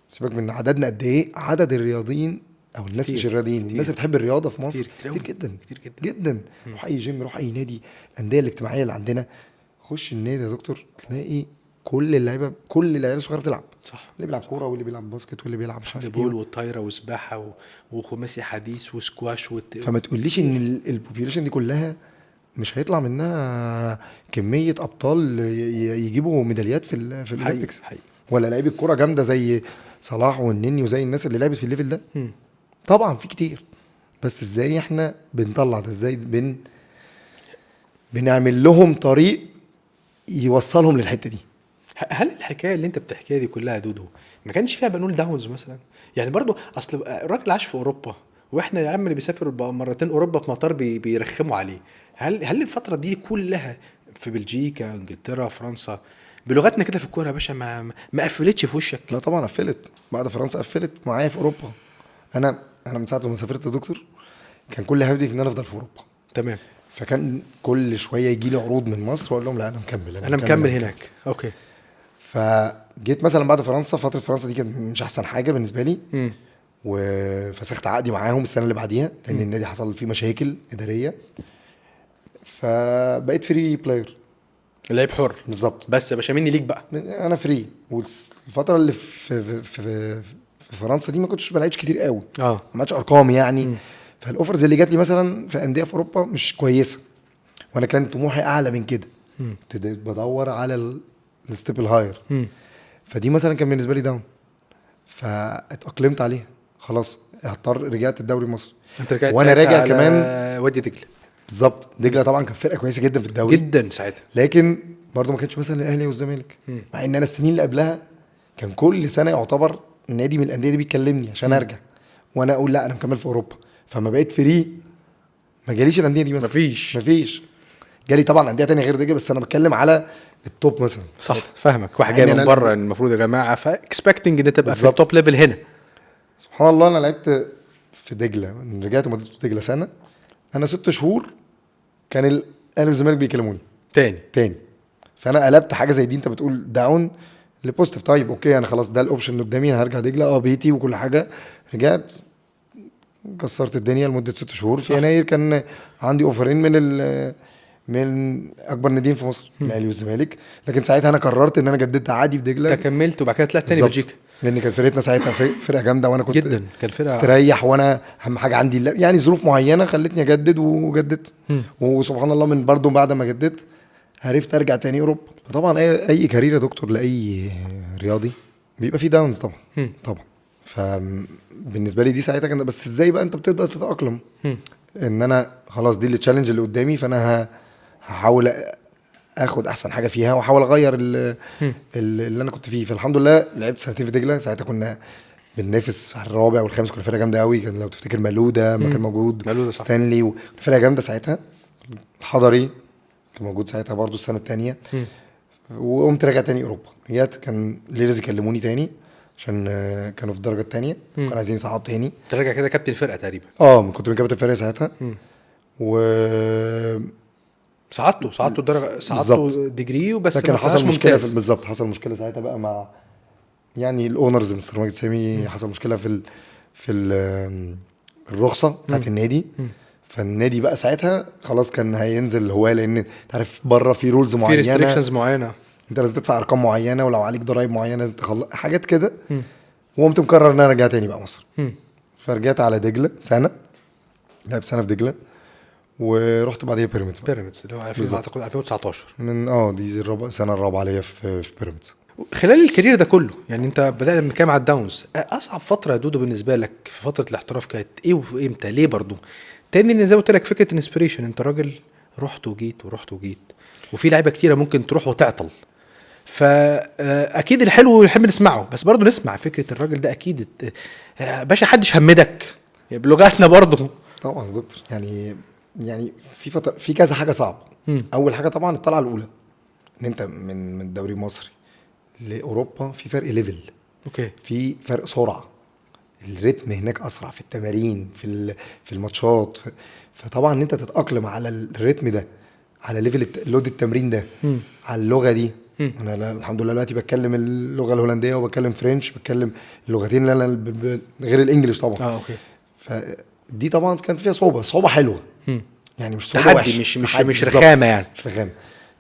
سيبك من عددنا قد ايه، عدد الرياضيين او الناس كتير، مش الرياضيين، الناس اللي بتحب الرياضة في مصر كتير جدا، كتير جدا جدا. روح اي جيم، روح اي نادي، الاندية الاجتماعية اللي عندنا، خش النادي يا دكتور تلاقي كل اللعيبة، كل العيال الصغيرة بتلعب. صح. اللي بيلعب كورة واللي بيلعب basket واللي بيلعب مش عارف handball ايه، والطايره وسباحه وخماسي حديث وسكواش فما تقوليش ان ال population دي كلها مش هيطلع منها كمية ابطال يجيبوا ميداليات في في ال Olympics، حقيقي. ولا لعيبة الكورة جامدة زي صلاح والنني وزي الناس اللي لعبت في ال level ده. طبعا في كتير، بس ازاي احنا بنطلع ده؟ ازاي بنعمل لهم طريق يوصلهم للحتة دي؟ هل الحكاية اللي انت بتحكيها دي كلها يا دودو ما كانش فيها بنقول downs مثلا؟ يعني برضو اصل الراجل عاش في اوروبا، واحنا يا عم اللي بيسافر مرتين اوروبا في مطار بيرخموا عليه. هل الفترة دي كلها في بلجيكا، انجلترا، فرنسا، بلغتنا كده في الكورة يا باشا ما قفلتش في وشك؟ لا طبعا قفلت. بعد فرنسا قفلت معايا في اوروبا. انا من ساعة ما سافرت يا دكتور كان كل هدفي ان انا افضل في اوروبا. تمام. فكان كل شوية يجي لي عروض من مصر واقول لهم لا انا مكمل، انا مكمل هناك. okay. فجيت مثلا بعد فرنسا، فترة فرنسا دي كانت مش احسن حاجة بالنسبة لي، وفسخت عقدي معاهم السنة اللي بعديها لان النادي حصل فيه مشاكل ادارية، فبقيت free player، لعيب حر بالظبط. بس يا باشا مني ليك بقى، انا free. والفترة اللي في في في فرنسا دي ما كنتش بلعبش كتير قوي، ما عملتش ارقام يعني. فال offers اللي جات لي مثلا في اندية في اوروبا مش كويسة، وانا كان طموحي اعلى من كده، كنت بدور على ال step ال higher. فدي مثلا كان بالنسبة لي down، فاتاقلمت عليها خلاص. هضطر رجعت الدوري المصري. انت رجعت وانا راجع كمان وادي دجله. بالظبط. دجله طبعا كان فرقه كويسة جدا في الدوري جدا ساعتها، لكن برضو ما كانتش مثلا الاهلي والزمالك، مع ان انا السنين اللي قبلها كان كل سنة يعتبر نادي من الاندية دي بيكلمني عشان ارجع، وانا اقول لا انا مكمل في اوروبا. فما بقيت free ما جاليش الاندية دي مثلا، مفيش. جالي طبعا اندية تانية غير دجله، بس انا بتكلم على ال top مثلا. صح، فاهمك. واحد جاي من بره المفروض يا جماعة، ف expecting ان تبقى في ال top level هنا. سبحان الله، انا لعبت في دجله، رجعت مدينة دجله سنة، انا 6 شهور كان الاهلي والزمالك بيكلموني تاني. فانا قلبت حاجة زي دي، انت بتقول down ل positive. طيب okay انا خلاص ده ال option اللي قدامي، انا هرجع دجله بيتي وكل حاجة. رجعت كسرت الدنيا لمدة 6 شهور. في يناير كان عندي offer ين من اكبر ناديين في مصر، الاهلي والزمالك. لكن ساعتها انا قررت ان انا جددت عادي في دجله. انت كملت وبعد كده طلعت تاني بلجيكا، لان كان فرقتنا ساعتها فرقه جامدة، وانا كنت جدا كان فرقه استريح، وانا اهم حاجة عندي يعني ظروف معينة خلتني اجدد وجددت. وسبحان الله من برضو بعد ما جددت عرفت ارجع تاني اوروبا. فطبعا اي career يا دكتور لاي رياضي بيبقى فيه downs طبعا. طبعا. فبالنسبه لي دي ساعتها كان، بس ازاي بقى انت بتقدر تتاقلم ان انا خلاص دي ال challenge اللي قدامي، فانا هحاول اخد احسن حاجة فيها واحاول اغير اللي انا كنت فيه. فالحمد لله لعبت سنتين في دجله. ساعتها كنا بننافس على الرابع والخامس، كنا فرقه جامدة قوي. كان لو تفتكر مالوده ما كان موجود، مالوده صح، ستانلي، فرقه جامدة ساعتها. الحضري كان موجود ساعتها برضو السنة الثانية. وقمت راجع تاني اوروبا. رجعت كان ليرز يكلموني تاني عشان كانوا في الدرجة الثانية، كانوا عايزين يصعدوا تاني. ترجع كده كابتن الفرقة تقريبا. كنت من كابتن الفرقة ساعتها. و صعدته درجه، صعدته degree وبس. لكن حصل مشكلة بالظبط، حصل مشكلة ساعتها بقى مع يعني ال owners مستر ماجد سامي. حصل مشكلة في الرخصة بتاعت النادي. فالنادي بقى ساعتها خلاص كان هينزل هو، لان تعرف بره في rules معينة، في restrictions معينة، انت لازم تدفع ارقام معينة، ولو عليك ضرايب معينة لازم تخلص حاجات كده. وقمت مقرر ان انا ارجع تاني بقى مصر. فرجعت على دجله سنة، لعبت سنة في دجله، ورحت بعديها بيراميدز. بيراميدز اللي هو اعتقد 2019 من دي السنة الرابعة ليا في بيراميدز. خلال ال career ده كله يعني انت بدأت من كام على ال downs، اصعب فترة يا دودو بالنسبة لك في فترة الاحتراف كانت ايه وامتى؟ ليه برضو؟ تاني ان زي ما قلت لك فكرة inspiration، انت راجل رحت وجيت ورحت وجيت، وفي لعيبة كتيرة ممكن تروح وتعطل، فاكيد الحلو نحب نسمعه، بس برضو نسمع فكرة الراجل ده اكيد باشا حدش همدك بلغتنا برضو. طبعا بالظبط. يعني في فترة في كذا حاجة صعبة. اول حاجة طبعا الطلعة الاولى، ان انت من الدوري المصري لاوروبا في فرق level، okay، في فرق سرعة، الريتم هناك اسرع في التمارين، في الماتشات، فطبعا ان انت تتاقلم على الريتم ده، على level load التمرين ده، على اللغة دي. انا الحمد لله دلوقتي بتكلم اللغة الهولندية وبتكلم French، بتكلم اللغتين اللي انا غير ال English طبعا. okay. فدي طبعا كانت فيها صعوبة حلوة، يعني مش صعوبة وحشة، مش رخامه، يعني مش رخامه.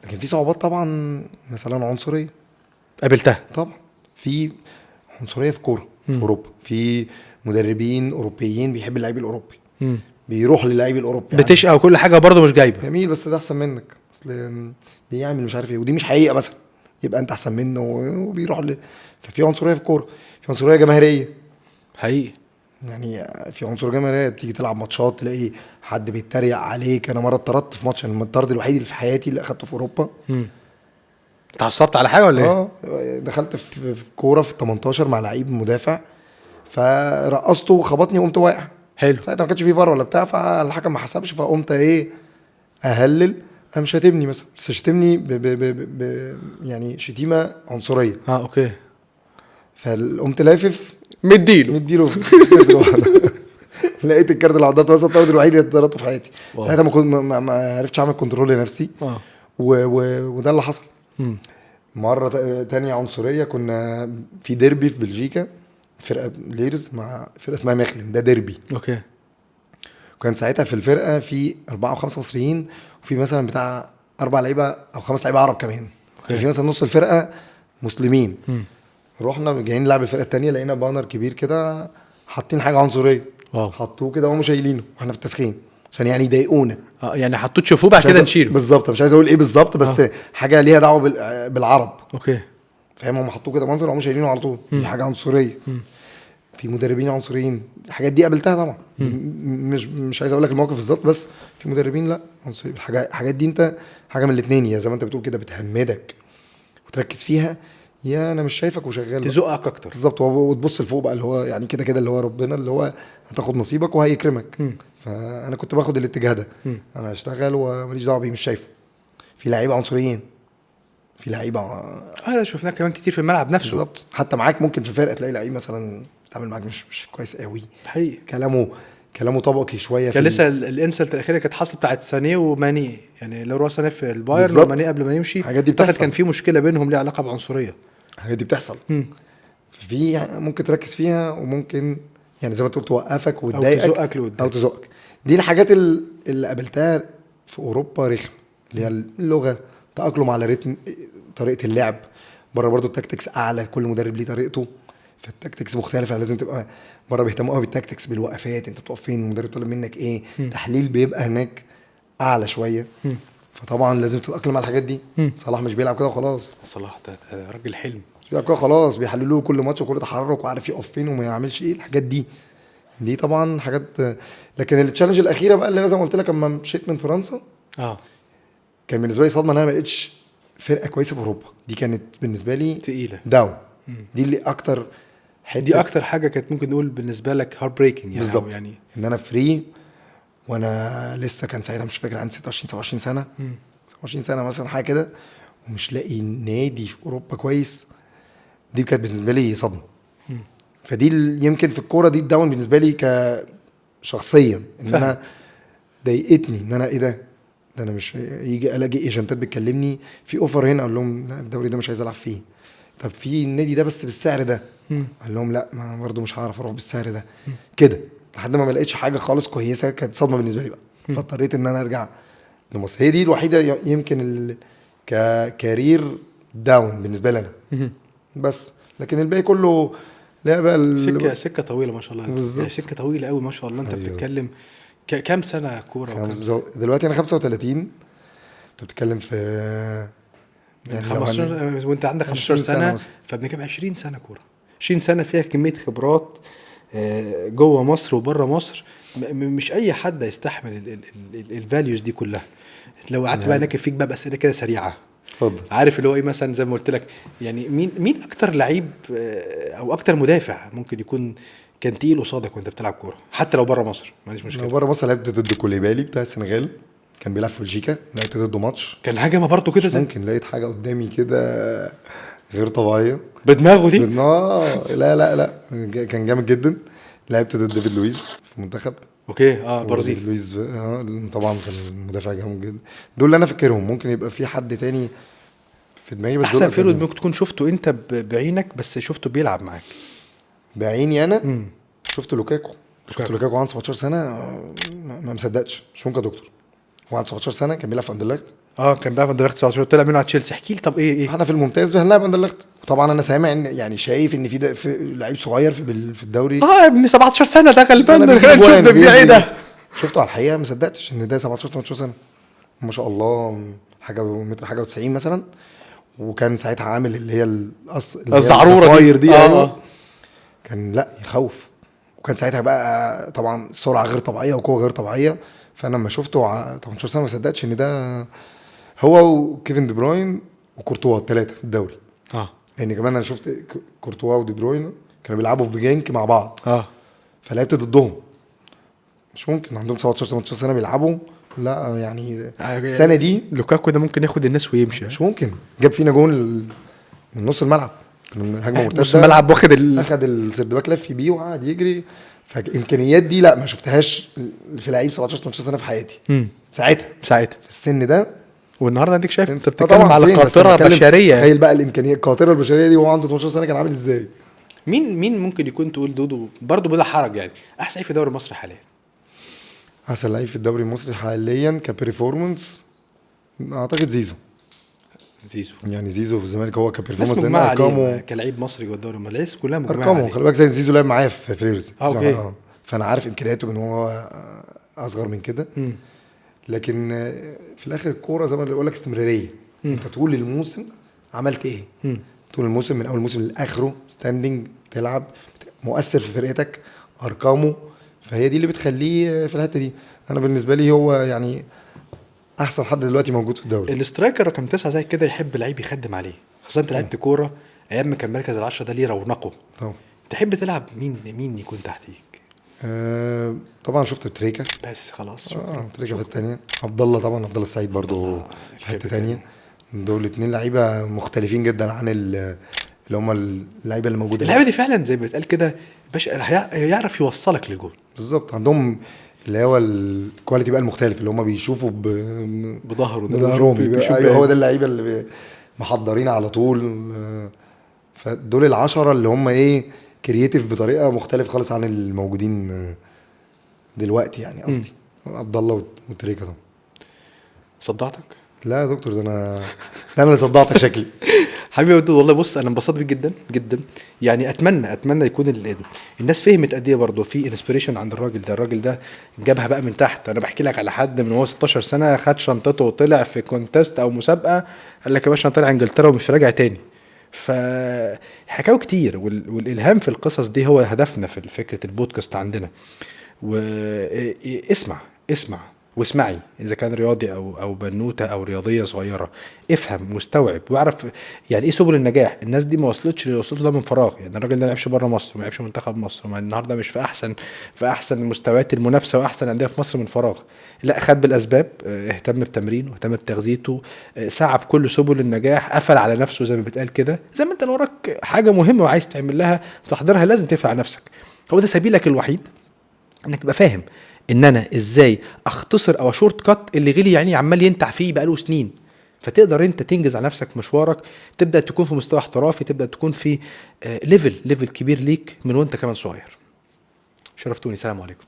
لكن في صعوبات طبعا، مثلا عنصرية. قابلتها طبعا. في عنصرية في كورة في اوروبا، في مدربين اوروبيين بيحب اللعيب الاوروبي، بيروح للعيب الاوروبي بتشقى وكل حاجة برضه مش جايبه. جميل، بس ده احسن منك، اصل بيعمل مش عارف ايه، ودي مش حقيقة مثلا، يبقى انت احسن منه وبيروح ففي عنصرية في الكورة، في عنصرية جماهيرية حقيقي. يعني في عنصرية جماهيرية، بتيجي تلعب ماتشات تلاقي حد بيتريق عليك. انا مرة اتطردت في ماتش، الطرد الوحيد اللي في حياتي اللي اخدته في اوروبا. اتعصبت على حاجة ولا ايه؟ دخلت في كورة في 18 مع لعيب مدافع، فرقصته وخبطني وقمت واقع. حلو. ساعتها ما كانش في فار ولا بتاع، فالحكم ما حسبش، فقمت ايه اهلل، قام شاتمني مثلا، بس شتمني ب ب ب ب يعني شتيمه عنصرية. okay. فقمت لافف مديله في صدره. لقيت الكارت اللي عضته، بس الطرد الوحيد اللي اتطردته في حياتي. ساعتها ما كنت ما عرفتش اعمل control لنفسي. وده اللي حصل. مرة تانية عنصرية، كنا في ديربي في بلجيكا، فرقه ليرز مع فرقه اسمها مخلن، ده ديربي. okay. كان ساعتها في الفرقة في 4 أو 5 مصريين، وفي مثلا بتاع 4 لعيبة او 5 لعيبة عرب كمان. okay. في مثلا نص الفرقة مسلمين. رحنا جايين نلعب الفرقة الثانية، لقينا banner كبير كده حاطين حاجة عنصرية. حطوه كده وهم شايلينه واحنا في التسخين عشان يعني يضايقونا. يعني حطوه تشوفوه بعد كده نشيله. بالظبط، مش عايز اقول ايه بالظبط، بس حاجة ليها دعوه بالعرب. okay. فاهم، هم حطوه كده منظر وهم شايلينه على طول. دي حاجة عنصرية. في مدربين عنصريين، الحاجات دي قابلتها طبعا. مش عايز اقول لك الموقف بالظبط، بس في مدربين لا عنصريين. الحاجات دي انت حاجة من الاثنين، يا زي ما انت بتقول كده بتهمدك وتركز فيها، يا انا مش شايفك وشغال تزقك اكتر. بالظبط، وتبص لفوق بقى، اللي هو يعني كده كده اللي هو ربنا، اللي هو هتاخد نصيبك وهيكرمك. فانا كنت باخد الاتجاه ده، انا هشتغل وماليش دعوه بيه، مش شايفه. في لعيبة عنصريين، في لعيبة شفناه كمان كتير في الملعب نفسه. بالظبط، حتى معاك ممكن في فرقه تلاقي لعيب مثلا بيتعامل معاك مش كويس قوي. حقيقي. كلامه طبقي شوية. كان لسه ال insult الاخيرة كانت حصلت بتاعت سانيه وماني، يعني لو سانيه في البايرن وماني قبل ما يمشي، الحاجات دي بتحصل. كان في مشكلة بينهم ليها علاقة بعنصريه. الحاجات دي بتحصل. في ممكن تركز فيها، وممكن يعني زي ما تقول توقفك وتضايقك او تزقك. دي الحاجات اللي قابلتها في اوروبا رخم، اللي هي اللغة، تاقلم على رتم طريقه اللعب بره. برضو ال tactics اعلى، كل مدرب ليه طريقته، فال tactics مختلفة. لازم تبقى بره بيهتموا قوي بال tactics، بالوقفات، انت بتقف فين، المدرب طالب منك ايه، تحليل بيبقى هناك اعلى شوية. فطبعا لازم تتاقلم على الحاجات دي. صلاح مش بيلعب كده وخلاص. صلاح ده راجل حلم، مش بيلعب كده خلاص، بيحللوه كل ماتش وكل تحرك، وعارف يقف فين وما يعملش ايه. الحاجات دي طبعا حاجات. لكن ال challenge الاخيرة بقى اللي زي ما قلت لك، لما مشيت من فرنسا كان بالنسبة لي صدمة ان انا ما لقيتش فرقه كويسة في اوروبا. دي كانت بالنسبة لي تقيلة down. دي اللي اكتر حتة، دي اكتر حاجة كانت ممكن نقول بالنسبة لك heartbreaking يعني. بالظبط، يعني ان انا free وانا لسه كان ساعتها مش فاكر عندي 26 27 سنة، 27 سنة مثلا حاجة كده، ومش لاقي نادي في اوروبا كويس. دي كانت بالنسبة لي صدمة. فدي يمكن في الكورة دي ال down بالنسبة لي كشخصيا، ان انا ضايقتني ان انا ايه ده انا مش يجي الاقي agent ات بتكلمني في offer هنا، اقول لهم لا الدوري ده مش عايز العب فيه. طب في النادي ده بس بالسعر ده، قال لهم لا ما برضه مش هعرف اروح بالسعر ده كده، لحد ما لقيتش حاجة خالص كويسة. كانت صدمة بالنسبة لي بقى. فاضطريت ان انا ارجع لمصر. هي دي الوحيدة يمكن ك career down بالنسبة لي انا. بس لكن الباقي كله لا بقى سكة طويلة ما شاء الله. بالظبط، سكة طويلة قوي ما شاء الله. انت بتتكلم كام سنة كورة؟ دلوقتي انا 35. انت بتتكلم في يعني 15 وانت عندك 15 سنة، فبنتكلم 20 سنة كورة، 20 سنة فيها كمية خبرات جوه مصر وبره مصر. مش اي حد يستحمل ال values دي كلها. لو قعدت بقى ناكل فيك بقى باسئلة كده سريعة. اتفضل. عارف اللي هو ايه مثلا زي ما قلت لك، يعني مين اكتر لعيب او اكتر مدافع ممكن يكون كان تقيل قصادك وانت بتلعب كورة حتى لو بره مصر؟ ما عنديش مشكلة. لو بره مصر لعبت ضد كوليبالي بتاع السنغال، كان بيلعب في بلجيكا، لعبت ضده ماتش كان هجمة برضه كده، ممكن لقيت حاجة قدامي كده غير طبيعية بدماغه دي. لا لا لا كان جامد جدا. لعبت ضد ديفيد لويز في المنتخب. okay برازيل. ديفيد لويز طبعا كان مدافع جامد جدا. دول اللي انا فاكرهم، ممكن يبقى في حد تاني في دماغي بس احسن forward ممكن تكون شفته انت بعينك، بس شفته بيلعب معاك بعيني انا. شفت لوكاكو. شفت لوكاكو عنده 17 سنة، ما مصدقتش، مش ممكن يا دكتور. هو عنده 17 سنة كان بيلعب في اندرلخت. كان بيلعب اندرلخت 17، طلع منه على تشيلسي. احكي لي طب ايه احنا في الممتاز هنلعب اندرلخت، طبعا انا سامع ان يعني شايف ان في لعيب صغير في الدوري، ابن 17 سنة ده غلبان، سنة ده بيجيب نشوف جوان، ده بيبيع ايه ده. شفته على الحقيقة ما صدقتش ان ده 17 18 سنة، ما شاء الله، حاجة متر حاجة و90 مثلا، وكان ساعتها عامل اللي هي اللي هي الزعروره الضفاير دي. ايوه. كان لا يخوف، وكان ساعتها بقى طبعا سرعة غير طبيعية وقوه غير طبيعية. فانا لما شفته 18 سنة ما صدقتش ان ده هو وكيفن دي بروين وكورتوا الثلاثة في الدوري. لان كمان انا شفت كورتوا ودي بروين كانوا بيلعبوا في جينك مع بعض. فلعبت ضدهم، مش ممكن عندهم 17 18 سنة بيلعبوا، لا يعني السنة دي لوكاكو ده ممكن ياخد الناس ويمشي، مش ممكن. جاب فينا جون من نص الملعب، كنا هجمة مرتدة، نص الملعب واخد اخد ال third back لف بيه وقعد يجري. فالامكانيات دي لا ما شفتهاش في لعيب 17 18 سنة في حياتي. ساعتها في السن ده. والنهارده عندك شايف انت بتتكلم طبعاً على فين، بس قاطره بتكلم بشرية. تخيل بقى الامكانية القاطره البشرية دي وهو عنده 18 سنة كان عامل ازاي. مين ممكن يكون تقول دودو برضه بلا حرج يعني احسن لعيب في الدوري المصري حاليا؟ احسن لعيب في الدوري المصري حاليا ك performance اعتقد زيزو. زيزو يعني زيزو في الزمالك هو بس ك performance، لان مجمع عليه ارقامه كلاعب مصري جوه الدوري المصري الناس كلها مجمعة ارقامه عليه. خلي بالك، زي زيزو لعب معايا في فليرز. okay. فانا عارف امكانياته ان هو اصغر من كده. لكن في الاخر الكورة زي ما بيقول لك استمرارية. انت طول الموسم عملت ايه؟ طول الموسم من اول موسم لاخره standing، تلعب مؤثر في فرقتك، ارقامه، فهي دي اللي بتخليه في الحتة دي. انا بالنسبة لي هو يعني احسن حد دلوقتي موجود في الدوري. ال striker رقم 9 زي كده يحب لعيب يخدم عليه، خاصة انت لعبت كورة ايام ما كان مركز العشرة ده ليه رونقه. طبعا. تحب تلعب مين يكون تحتيك؟ طبعا شفت تريكا بس خلاص. تريكا في الثانية، عبد الله طبعا، عبد الله السعيد برضو في حتة ثانية. دول الاثنين لعيبة مختلفين جدا عن اللي هم اللعيبة اللي موجودة. اللعيبة دي فعلا زي ما بيتقال كده باشا يعرف يوصلك للجول. بالظبط، عندهم اللي هو ال quality بقى المختلف اللي هم بيشوفوا بظهره ده، بظهرهم. بيشوف ايوه هو ده اللعيبة اللي محضرين على طول. فدول العشرة اللي هم ايه creative بطريقة مختلفة خالص عن الموجودين دلوقتي، يعني قصدي عبد الله وتريكا. طبعا صدعتك؟ لا يا دكتور، ده انا اللي صدعتك شكلي. حبيبي يا دكتور والله بص انا انبسطت بيك جدا جدا، يعني اتمنى يكون الناس فهمت قد ايه برضه في inspiration عند الراجل ده. الراجل ده جابها بقى من تحت. انا بحكي لك على حد من هو 16 سنة خد شنطته وطلع في contest او مسابقة، قال لك يا باشا انا طالع انجلترا ومش راجع تاني. فحكاوي كتير، والالهام في القصص دي هو هدفنا في فكرة البودكاست عندنا. واسمع اسمع واسمعي، اذا كان رياضي او بنوته او رياضية صغيرة، افهم واستوعب واعرف يعني ايه سبل النجاح. الناس دي ما وصلتش اللي وصلته ده من فراغ، يعني الراجل ده ما لعبش بره مصر وما لعبش منتخب مصر، وما النهارده مش في احسن مستويات المنافسة واحسن اندية في مصر من فراغ. لا، خد بالاسباب، اهتم بتمرينه، اهتم بتغذيته، سعى بكل سبل النجاح، قفل على نفسه زي ما بيتقال كده. زي ما انت لو وراك حاجة مهمة وعايز تعمل لها تحضيرها لازم تقفل على نفسك. هو ده سبيلك الوحيد انك تبقى فاهم ان انا ازاي اختصر او shortcut اللي غيري يعني عمال ينتع فيه بقاله سنين، فتقدر انت تنجز على نفسك مشوارك، تبدا تكون في مستوى احترافي، تبدا تكون في level كبير ليك من وانت كمان صغير. شرفتوني، سلام عليكم.